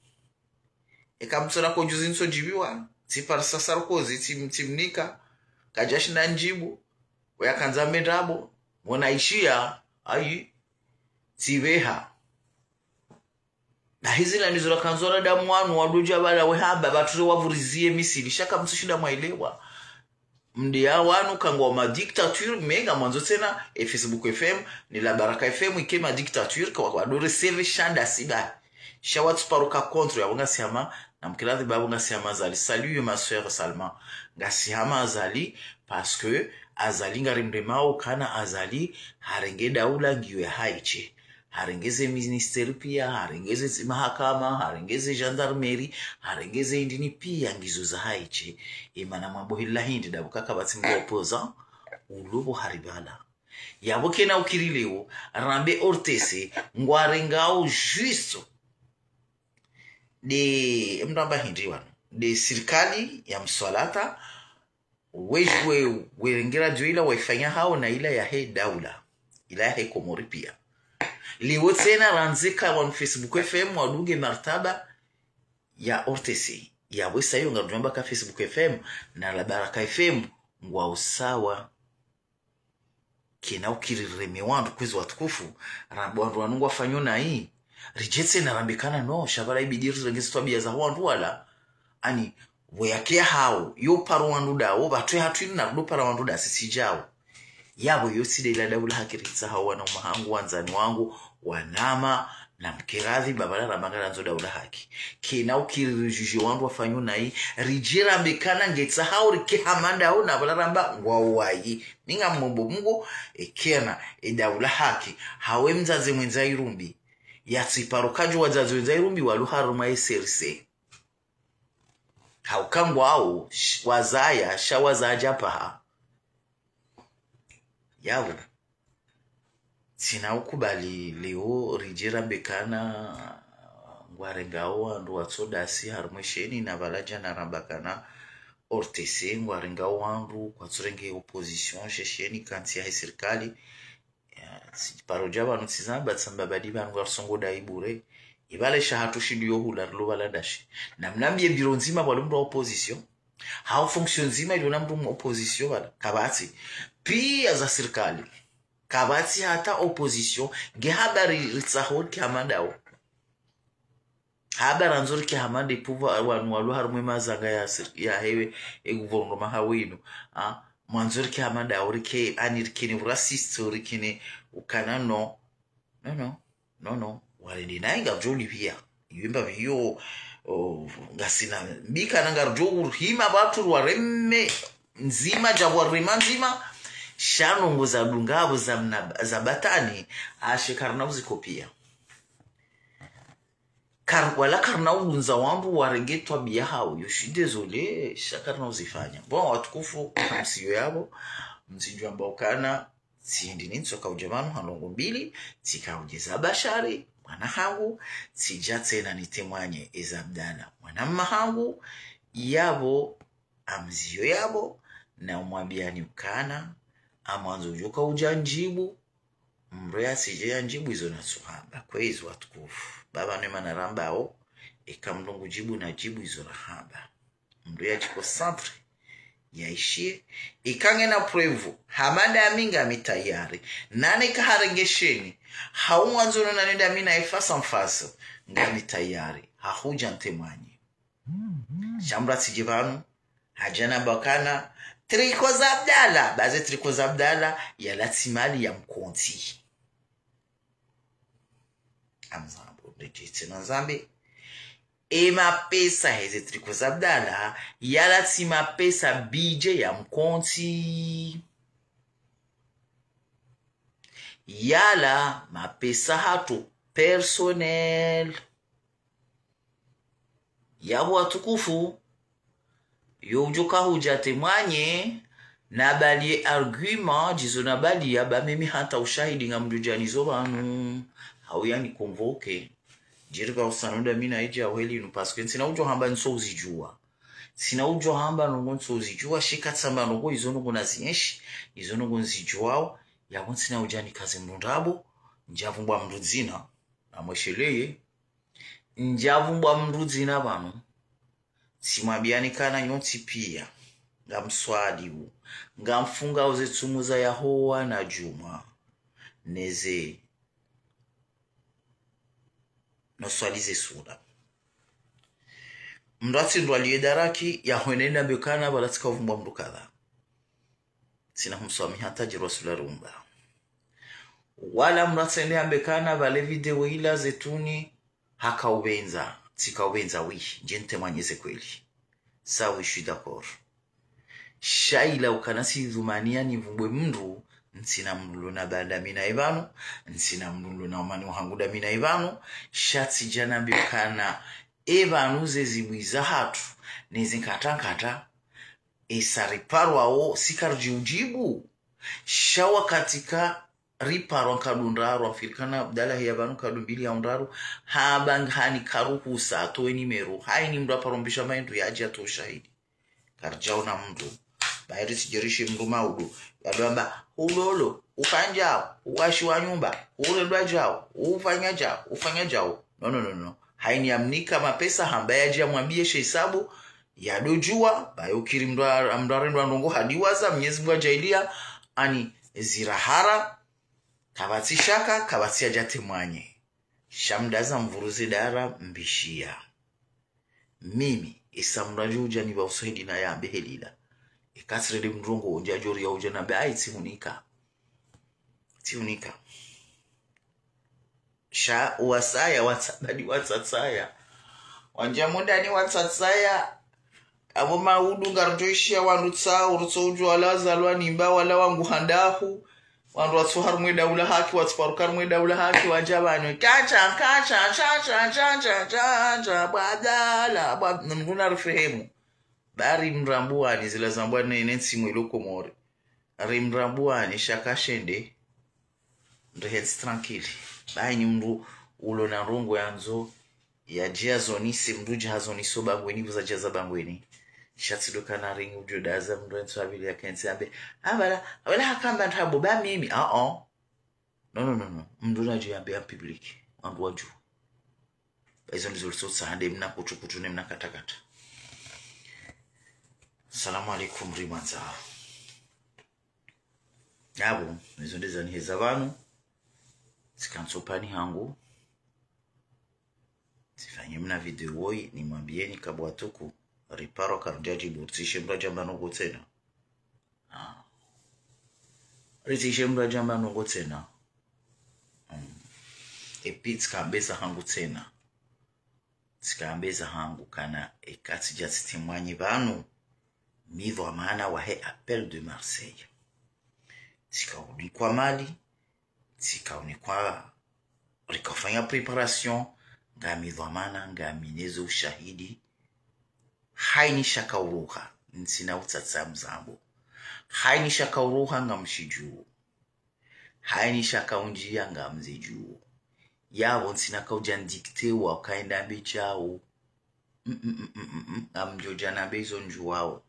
Eka mtsona ko juzi ntsodjibiwa, tsiparisa Sarkozy, tsim-, tsimnika, kadjashinda ndjibu, oya kandza mbe ndrabo, mona ishiya, ayi, tsibeha. Na hizi na nizo rakandzo wanadamu wanu, wadodja bala we hamba, batule wavurizie misili, sha kamtsushinda mwaelewa. Mdea wanu kangwa ma dictature, menga mwandzo tsena, e Facebook F M, ni la Baraka F M, ike ma dictature, kwa, kwa dore seve shanda siba. Sha watsiparuka contre, yabo ngasi hama, na mkiradhi babo ngasi hama Azali. Salut, ma sœur Salma. Ngasi hama Azali, parce que Azali ngarimremao kana Azali, harenge daula ngiyo ya haishe. Harenge ze ministère pia, harenge ze mahakama, harenge ze gendarmerie, harenge ze indini pia ngizo za haishe. Imana mwabo hila hindi dabu kaka batsi mbo opposant, ulobo haribala. Yabo kena ukiri leo, rambe O R T C, ngwarengao juste de, mramba hindi wanu, de sirikali ya mswalata, we, we, werengera djo ila waifanya hao na ila yahe daula, ila yahe Komori pia. Leo tsena randzi ka wanu Facebook F M wadunge martaba ya O R T C. Yabo isa iyo ngarudjwamba ka Facebook F M na la Baraka F M ngwa usawa. Kena ukiri reme wandru kwezi watukufu, rambe wandru wanu ngwafanyo nayi. Ridje tsena rambe kana no, sha bala ibidi rirenge ze twabiya za wandru wala. Ani, we yake ya hao, yo paro wandru dawo, batwe hatru ini na rudo para wandru dasi sidjao. Yabo yo tsi de ila daula haki ritsahao wananya hangu, wandzani wangu, wanama, na mkiradhi, babala ramba ngarandzo daula haki. Kena ukiri rijuje wandru wafanyo nayi, ridje rambe kana ngetsahao rike hama dawo, na bala ramba ngwao wayi. Mi ngamombo Mungu, e kena, e daula haki, hawe mdzadze mwendza irumbi. Yatsiparo kadjo wadzadze wendza irumbi, walo harumwa e C R C. Hauka ngwao, sh-, wazaya, sha wazadja paha. Yabo. Tsina ukubali leo ridje rambe kana ngwarengao wandru watso dasi harumwa e sheni na bala djana ramba kana O R T C ngwarengao wandru kwatsurenge opposition she sheni kantsi yahe sirikali. Ya, tsi-, paro dja pvanu tsizamba tsamba badi pvanu ngarisongo dayi bure. Ibale sha hatru shindi yo hula rilo bala dashi. Na mnambiye biro ndzima pvwalo mndru wa opposition. Hau fonction ndzima ilo na mndru mu opposition bala. Kapvatsi. Pia za sirikali. Kapvatsi hata opposition. Nge habari ritsaho rike hama dawo. Habari andzo rike hama de pouvoir wanu walo harumwa e mazanga ya sir-, yahe e gouvernement hawo inu. Ah, mwandzo rike hama dawo rike, ani rike ne uraciste, rike ne ukana no. No, no. No, no. Warende nayi ngapvo djo ulipvia. Iyo mba pviyo, o, ngasina mbi kana ngaridjo urihima pvatru rwareme ndzima, dja rwarema ndzima. Sha ndrongoo za dunga pvo za mna-, za batwani, ashe karina uzikopia. Kar-, wala karina uwundza wandru warenge twabiya hawo, yo, je suis désolé, sha karina uzifanya. Bon, watukufu, msiyo yabo, msidjwamba ukana, tsindi ni ntsoka udja pvanu ha ndrongoo mbili, tsika udje za Bashari, mwana hangu, tsidja tsena nitemwanye eza Abdala, mwana mma hangu, yabo, amziyo yabo, na umwambiyani ukana, amwandzo udjoka udja ndjibu, mndru yatsidje yandjibu izo natsuhamba, kwezi watukufu. Baba ne mana rambao, eka mndru ngudjibu nadjibu izo rahamba. Mndru yadjiconcentre, yaishiye, eka ngena preuve, hama dami ngami tayari. Nane kaharenge sheni, hau ngwandzo nonane dami naye face en face, ngami tayari. Hahudja ntemwanye. Sha mndru yatsidje pvanu, hadja namba ukana, triko za Abdala, ba ze triko za Abdala, yala tsi mali ya mkontsi. Amzambo, ndedje tsena nzambe. E mapesa heze triko za Abdala, yala tsi mapesa budget ya mkontsi. Yala mapesa hatru personnel. Yabo watukufu, yo udjoka hudja temwanye, Nabaliye argument, djizo nabaliya, ba mimi hata ushahidi ngamdjo djanizo pvanu. Hau yani convoqué. Djiri pva usanu nda mi na idja hweli nu, parce que ntsina udjo hamba ntso uzidjuwa. Ntsina udjo hamba ndrongo ntso uzidjuwa, shika tsamba ndrongo izo ndrongo nazienshi, izo ndrongo nzidjuwao, yapvo ntsina udja nikaze mndru ndrabo, ndjavumbwa mndru dzina, namwesheleye, ndjavumbwa mndru dzina pvanu, tsimwambiyani kana nyontsi piya, ngamswaliwo, ngamfungao ze tsumu za Yahowa na djumwa, neze, no swali ze suna. Mndru atsindrwaliye daraki, yahwende nambe kana pvala tsika uvumbwa mndru kadha. Ntsina humswamihi hata djirwa sula rumba. Wala mndru atsende ambe kana pvale video ila zetruni, haka upvendza, tsika upvendza wi, ndje ntemwanyeze kweli. Ça, oui, je suis d'accord. Sha ila ukana tsidhumaniya nivumbwe mndru, ntsina mndru nda mi naye pvanu, ntsina mndru nda umani wahangu nda mi naye pvanu, sha tsidja nambe kana, e pvanu ze zibwi zahatru, neze nkata nkata, esa riparwawo, sika ridji udjibu. Sha wakati ka riparwa nkado ndraru, amfikiri kana Abdallah ya pvanu nkado mbili ya ndraru, hamba ngani karuhusa, atowe nimero, haini mndru aparwa mbisha maindru yadje atowe ushahidi. Karidjaona mndru. Bahi ritsidjerishe mndru maudu. Yadjo amba, ulolo, ufanya djao, uwashi wa nyumba, urendwa djao, ufanya djao, ufanya djao. No, no, no, no. Haini yamnika mapesa hamba yadje yamwambiye she isabu, yadodjuwa, bayo kiri mndru a-, mndru arendwa ndrongo hadiwaza, Mnyezi Mngu adjaaliya, ani zirahara, kapvatsi shaka, kapvatsi yadja temwanye. Sha mdaza mvuruze dara mbishiya. Mimi, isa mndru adjo udja nipva ushahidi na yambe helila. Eka tsirende mndru ndrongo ndja djori ya udja nambe, ayi, tsihunika. Tsihunika. Sha uwasaya, watsa-, badi watsatsaya. Wandja mundani watsatsaya. Apvo maudu ngaridjo ishiya wandru tsa, urutso udjo wala wazalwa nimba, wala wangu handahu. Wandru watsu harumwa daula haki, watsu paruka harumwa daula haki, wadja pvanu. Kacha, kacha, cha, cha, bwadala, bwa-, mndru na rifehemu. Bari mrambuwani, zila zambwa ne, ne ntsimu ilo Komori. Ri mrambuwani, shaka shende. Mndru hetsi tranquille. Bahi ni mndru ulo na ndrongo yandzo, yadje yazonise, mndru dje hazonise o bangweni, pvuza dje za bangweni. Sha tsi ndo kana ringi udjo daza, mndru entsu apvili yakentsi ambe, ah, pvala, pvala hakamba ntrabo, ba mimi, ah, ah. No, no, no, no. Mndru nadjo yambe en public. Wandru wadjuwe. Ba izo ndizo litsotsaha nde mna kutukutu ne mna katakata. Salamu alaikum, rimwandza. Yapvo, izo nde zaniheza pvanu. Tsika ntsopvani hangu. Tsifanye mna video woyi, nimwambiyeni kabwa tuku, riparo karudjadjibu, ritsishe mndru adjamba ndrongo tsena. Ah. Ritsishe mndru adjamba ndrongo tsena. Mm. Epi tsika mbeza hangu tsena. Tsika mbeza hangu kana eka tsidja tsitemwanye pvanu. Mi dhwamana wahe Appel de Marseille. Tsika unikwa mali, tsika unikwa, rika ufanya préparation, ngami dhwamana, ngami nezo ushahidi. Haini shaka uruha, ntsina utsatsa mzambo. Haini shaka uruha, ngamshidjuwo. Haini shaka undjiya, ngamzidjuwo. Yapvo ntsina kaudja ndiktewa, ukaenda mbe djao. Mm, mm, mm, mm, mm, mm. Ngamdjo dja nambe izo ndjuwao.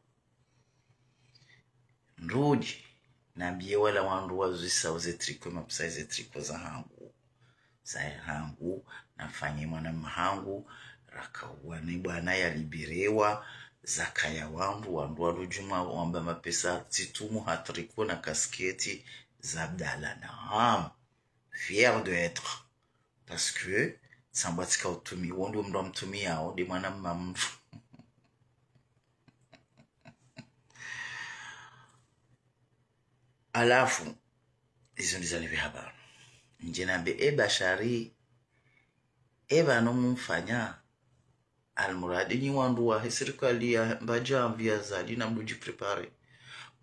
Ndrudi, nambiye wala wandru wazisa uze triko, mapesa ze triko za hangu. Za hangu, nafanye mwana mma hangu, raka uwane bwana yalibirewa, zakaya wandru, wandru waludjuma wamba mapesa tsitumu ha triko na kasketi za Abdallah. Naam, fier d'être. Parce que, tsamba tsika utumi, wo ndo mndru amtumiyao, nde mwana mma mndru. Halafu, izo ndizo nipve habari. Ndje nambe, e Bashari, e pvanu mumfanya, almuradi nyi wandru wahe sirikali ya mbadja mvia zali na mdru djiprépare.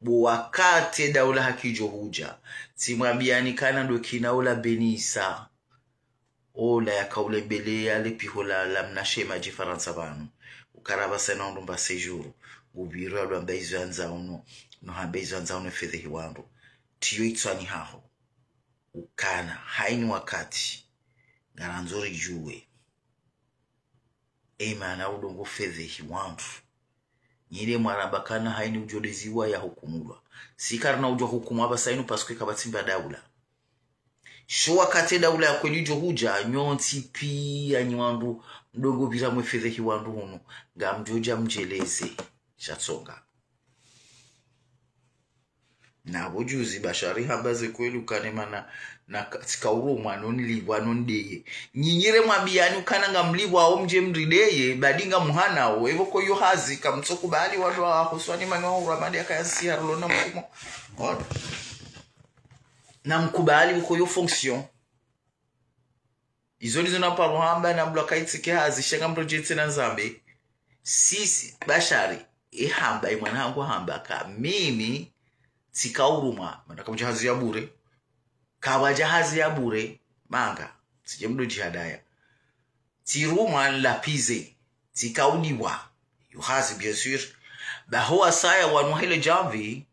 Bo wakati daula hakidjo hudja. Tsimwambiyani kana ndo kina ula Benisa. Ola yakaule mbele yale piho la, la mnashe madji Farantsa pvanu. Ukaraba sana undumba séjour. Ngubiro yadwamba izo yandza uno. No hamba izo wandzao no fedhehi wandru. Tiyo itswani haho. Ukana, haini wakati, ngarandzo ridjuwe. E mana udungo fedhehi wandru. Nyi nde mwaramba kana haini udjo deziwa ya hukumulwa. Si karina udjo hukumwa pvasa inu parce que kapvatsi mba daula. Sho wakati daula ya kweli idjo hudja, nyontsi piya nyi wandru, mdungo pvira mwe fedhehi wandru hunu. Ngamdjo dja mdjeleze. Shatsonga. Na pvo juzi Bashari hamba ze kweli ukana e mana na ka-, tsika urumwa no nilipvwa no ndeye. Nyi nyi re mwambiyani ukana ngamlipvwa wo mdje mrideye, badi ngamhana wo. Evo ko yo hazi, kamtsokubali wandru wa hoswani mani wa uramadi akaya nsi ya rulona mfumo. Ona. Na mkubali uko yo fonction. Izo ndizo na paro hamba na mdru akaitsike hazi, sha ngamdjo djetse na nzambe. Sisi, Bashari, e hamba, e mwana hangu hamba ka, mimi, tsika urumwa, mana kapvadja hazi ya bure. Kapvadja hazi ya bure, manga, tsidje mdru djihadaya. Tsirumwa nlapvize, tsika ulipvwa. Yo hazi, bien sûr. Baho wasaya wanu hele djamvi,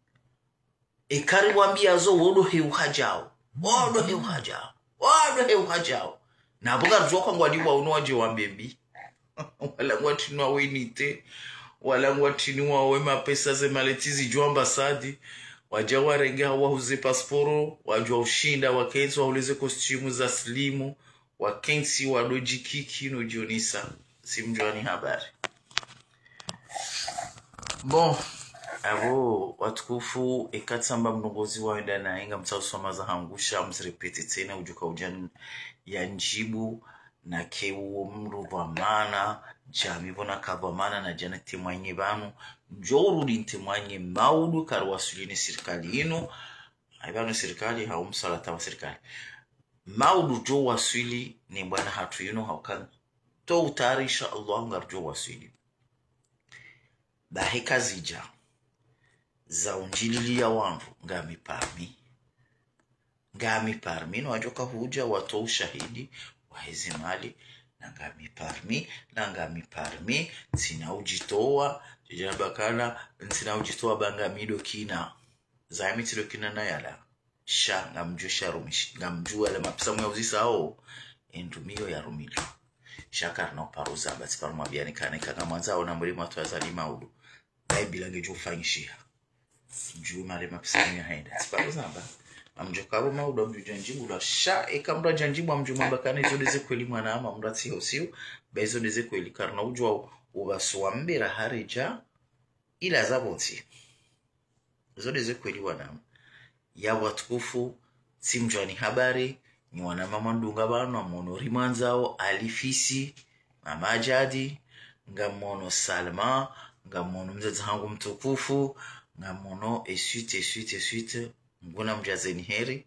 e kari wambiya zo wodo he uhadjao. Wodo he uhadjao. Wodo he uhadjao. Na pvo ngaridjuwa kwa ngwalipvwa uno wadje wambe mbi. Wala ngwatinwa we nite. Wala ngwatinwa we mapesa ze maleti zidjo ambassade. Wadja warenge hawahuze pasporo. Wadjuwa ushinda wakentsi wahule ze costume za slimu. Wakentsi wado djikiki no djonisa. Tsimdjuwa ni habari. Bon, apvo watukufu, eka tsamba mlongozi wa wenda na inga mtsausoma za hangusha, mzirepete tsena, udjuka udjani ya ndjibu, na kewu mdru dhwamana, djami pvo na ka dhwamana, na djana temwanye pvanu, ndjo urudi ntemwanye maudu kari waswili ne sirikali inu, ayi pvanu sirikali, hau msalata wa sirikali. Maudu djo waswili ne bwana hatru inu, hau kani. To utari, insha Allah, ngaridjo waswili. Bahe kazidja za undjililiya wandru ngami parmi. Ngami parmi, no wadjoka hudja watowa ushahidi wa heze mali, na ngami parmi, na ngami parmi, ntsina udjitowa, djidjana bakana, ntsina udjitowa ba ngami dokina. Zami tsi dokina na yala. Sha, ngamdjuwa sha rumishi, ngamdjuwa yale mapesa mwayauzisao, e ndrumiyo ya rumilwa. Sha karina uparo zamba, tsiparo mwambiyani kana, ika ngamwandzao na mwili mwatru ya zali maudu. Bayi bila ngedjo ufanyishiha. Djuwa male mapesa mwayahaenda. Tsiparo zamba. Ngamdjo karo maudu, ngamdjo djandjibulwa. Sha, eka mdru djandjibwa, ngamdjo mwamba kana izo ndeze kweli mwanama, mdru atsiho siyo. Bayi izo ndeze kweli, karina udjuwa u-, upvaso wa mbera haredja, ila zapvo ntsi. Zo ndeze kweli wanama. Ya watukufu, tsimdjuwa ni habari, ni wanama mwandunga pvanu, ngamwono rimwandzao, Alifisi, Mama Ajadi, ngamwono Salma, ngamwono mdzadze hangu mtukufu, ngamwono et suite, et suite, et suite, Mngu namdjazeni heri,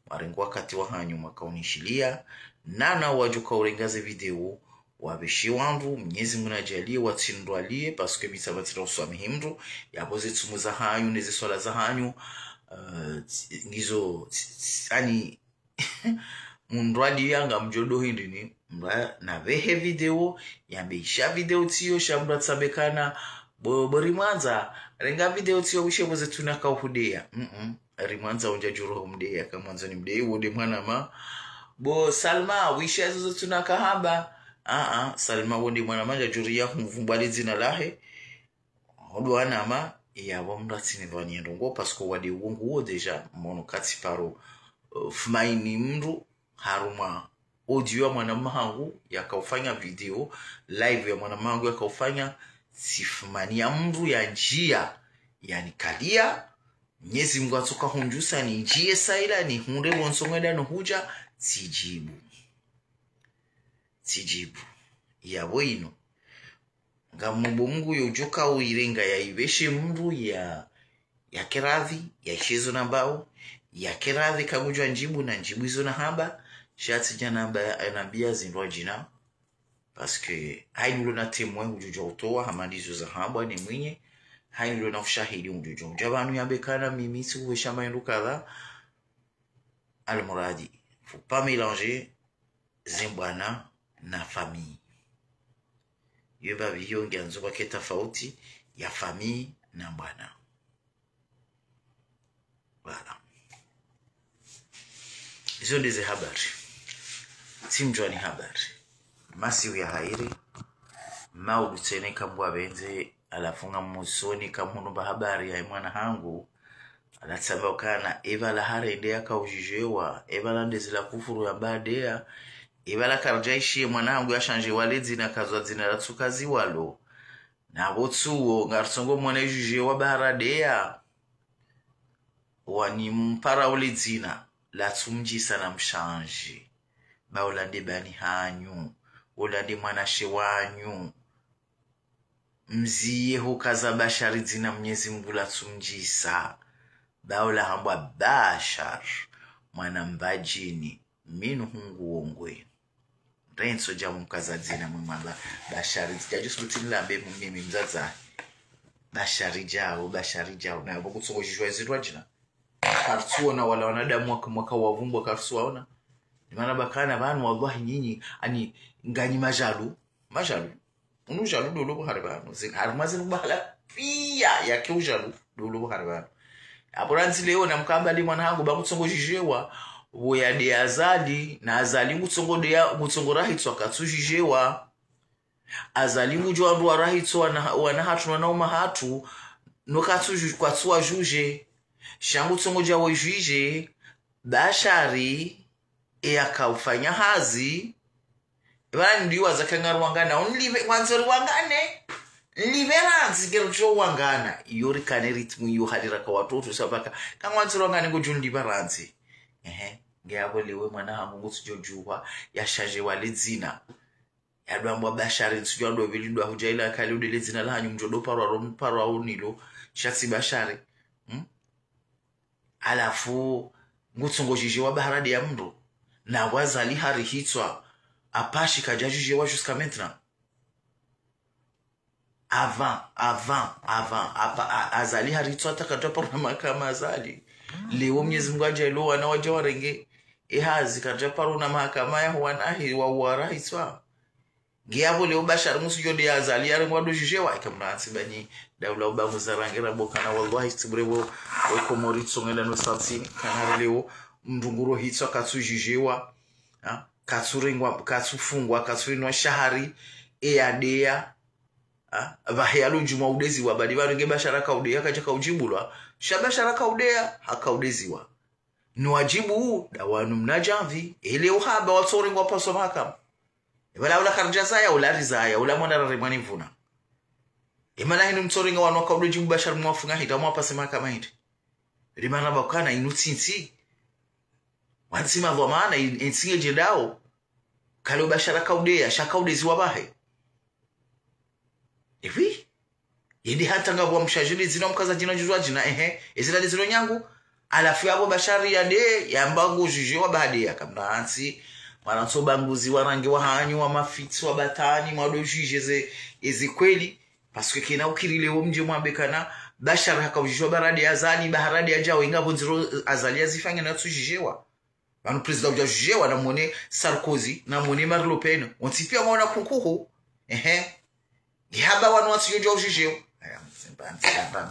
mwarenga wakati wa hanyu mwaka unishiliya, nana wadjuka urenga ze video, wapveshe wandru, Mnyezi Mngu nadjaliye, watsindrwaliye, parce que mi tsamba tsina uswamihi mndru, yapvo ze tsumu za hanyu, ne ze swala za hanyu, eh, tsi-, ngizo, tsi-, tsi-, ani, mundrwaliya ngamdjo do hindri ni, mba, napvehe video, yambe isha video tsiyo, sha mndru atsambe kana, bo, bo rimwandza, renga video tsiyo, wishe pvo ze tsunaka uhudeya. Mm-mm. Rimwandza undja djuro ho mdeya, kamwandzo ni mdeyi, wo nde mwanama. Bo Salma, wisha zo zo tsunaka hamba. Ah, ah, Salma wo nde mwanama, ndja djuriya humvumbwa le dzina lahe. Ho ndo wanama, yapvo mndru atsini pvani ndrongo, parce que wade wongu wo déjà, mwono katsi paro, euh, fumaini mndru, harumwa audio ya mwanama hangu, yaka ufanya video, live ya mwanama hangu yaka ufanya, tsifumani ya mndru ya ndjiya, yani kaliya, Mnyezi Mngu atsoka hundjusa ni ndjiye saila ni hundre bonso mwenda no hudja, tsidjibu. Tsidjibu. Yapvo inu. Ngamomba Mngu yo udjoka uyirenga ya ipveshe mndru ya, yake radhi, ya ishe zo nambao, yake radhi kangudjwa ndjibu na ndjibu izo nahamba, sha tsidja namba, nambiya zindrwadjina. Parce que, hayini ulo na témoin udjodja utowa, hama ndizo zahambwa ni mwinyi, hayini ulo na ushahidi udjodja udja pvanu yambe kana mimi tsikupvesha mayindru kadha, almuradi, faut pas mélanger ze mbwana na famille. Yo mbapvi yo ngiyandzo pvwake tafauti ya famille na mbwana. Voilà. Izo ndeze habari. Tsimdjuwa ni habari. Masihu ya hairi. Maudu tsena ikambwa pvendze, halafu ngamsoni kamhundru mba habari ya mwana hangu. Halatsamba ukana, epvala harende yakaujudjewa, epvala ndezi la kufuru yamba deya, epvala karidja ishiye mwana hangu yashandjewa le dzina kazwa dzina la tsukazi walo. Na pvo tsuwo, ngaritsongo mwana ijudjewa bahara deya. Wani mpara ule dzina, latsumdjisa na mshandje. Ba ula nde bani hanyu, ula nde mwanashe wanyu. Mziye hukaza Bashari dzina Mnyezi Mngu latsumdjisa. Ba ula hambwa Bashar, mwana Mbadjini, minu hungu wongwe. Rentso dja mkaza dzina mwimwamba Bashari, dja jusu luti nilambe mimi mdzadza. Bashari djao, Bashari djao. Na pvo kutsongo jijwa zirwa djina. Karitsuona wala wanadamu waka, mwaka wavumbwa karitsuwaona. Ni mana bakana pvanu wallahi nyinyi, ani nganyi majalu, majalu. Unu jalu dolo buhari pvanu. Zin-, harimwa zinu bahala piya yake ujalu dolo buhari pvanu. Apvo randzi leo namkamba li mwana hangu ba ngutsongo judjewa, pvo ya de Azali, na Azali ngutsongo de ya, ngutsongo rahitswa katsujudjewa. Azali ngudjo wandru warahitswa wana, wana hatru na wananya hatru, no katsu ju-, kwatsuwajudje. Sha ngutsongo dja wajudje, Bashari, eyakaufanya hazi, epvala ndiwaza ka ngaruwangana, unlipve, ngwandzo riwangane, nlipve randzi, ngeridjo wangana, iyo rikane rythme iyo hali raka watoto, sha pvaka, ka ngwandzo riwangane ngodjo nlipva randzi. Ehe, nge apvo lewo mwana hangu ngutsudjo djuwa, yashandjewa le dzina. Yadwambwa Bashari, ntsudjuwa ndo pvili ndo hudja ila kali ude le dzina lahanyu mdjo do parwa ro mparwa unilo, sha tsi Bashari. Hmm? Halafu, ngutsongo judjewa bahara deya mndru. Na pvo Azali harihitswa, apashi kadja judjewa jusqu'à maintenant. Avant, avant, avant. Apa, a, Azali harihitswa hata kadja parwa na mahakama Azali. Leo Mnyezi Mngu adja ilo wana wadja warenge. Ehazi kadja parwa na mahakama ya huwana hi wa warahitswa. Nge apvo leo Bashari ngutsudjo de ya Azali yarengwa do judjewa, ika mna hansi banyi, daula uba nguzarange rambwa ukana, wallahi, tsi bure pvo, we Komori tsongela no santini, kana hari leo, mndru ngurohitswa katsujudjewa, ha? Katsurengwa, katsufungwa, katsurinwa shahari, eya deya, ha? Pvahe yalo djumwa udeziwa, badi pvanu nge Bashari kaudeya, kadja kaujibulwa, sha Bashari kaudeya, hakaudeziwa. Ni wajibu, da wanu mna djamvi, ele uhaba watsorengwa paswa mahakama. Epvala ula karidja zaya, ula rizaya, ula mwana raremwa ni mvuna. Emana hinu mtsorenga wanu wakaudo jibu Bashari mwafunga hindri, mwapase mahakama hindri. Rimana bakana inu tsi ntsi. Wantsi madhwamana, in-, entsi ngedje dao. Kalo Bashari kaudeya, sha kaudeziwa pvahe. Ewi. Yende hata ngapvo mshadjiri dzina mkaza djina juzwa djina, ehe. Ezina de dzina nyangu. Halafu yapvo Bashari yade, yamba ngujudjewa baha de yaka mna hansi. Mwana ntso banguzi warangi wahanyu, wa mafitsi, wa batwani, mwado judje ze, ezi kweli. Parce que kena ukiri leo mdje mwambe kana, Bashari hakaujudjewa bahara de Azali, bahara de yadjao, inga pvo ndziro Azali yazifanya natsujudjewa. Pvanu président udja judjewa, namwone Sarkozy, namwone Marine Le Pen. Wontsi piya mwaona kunkuhu. Ehe. Ngihaba wanu watsudjo judjewa. Aya, mtsimba, mtsimba,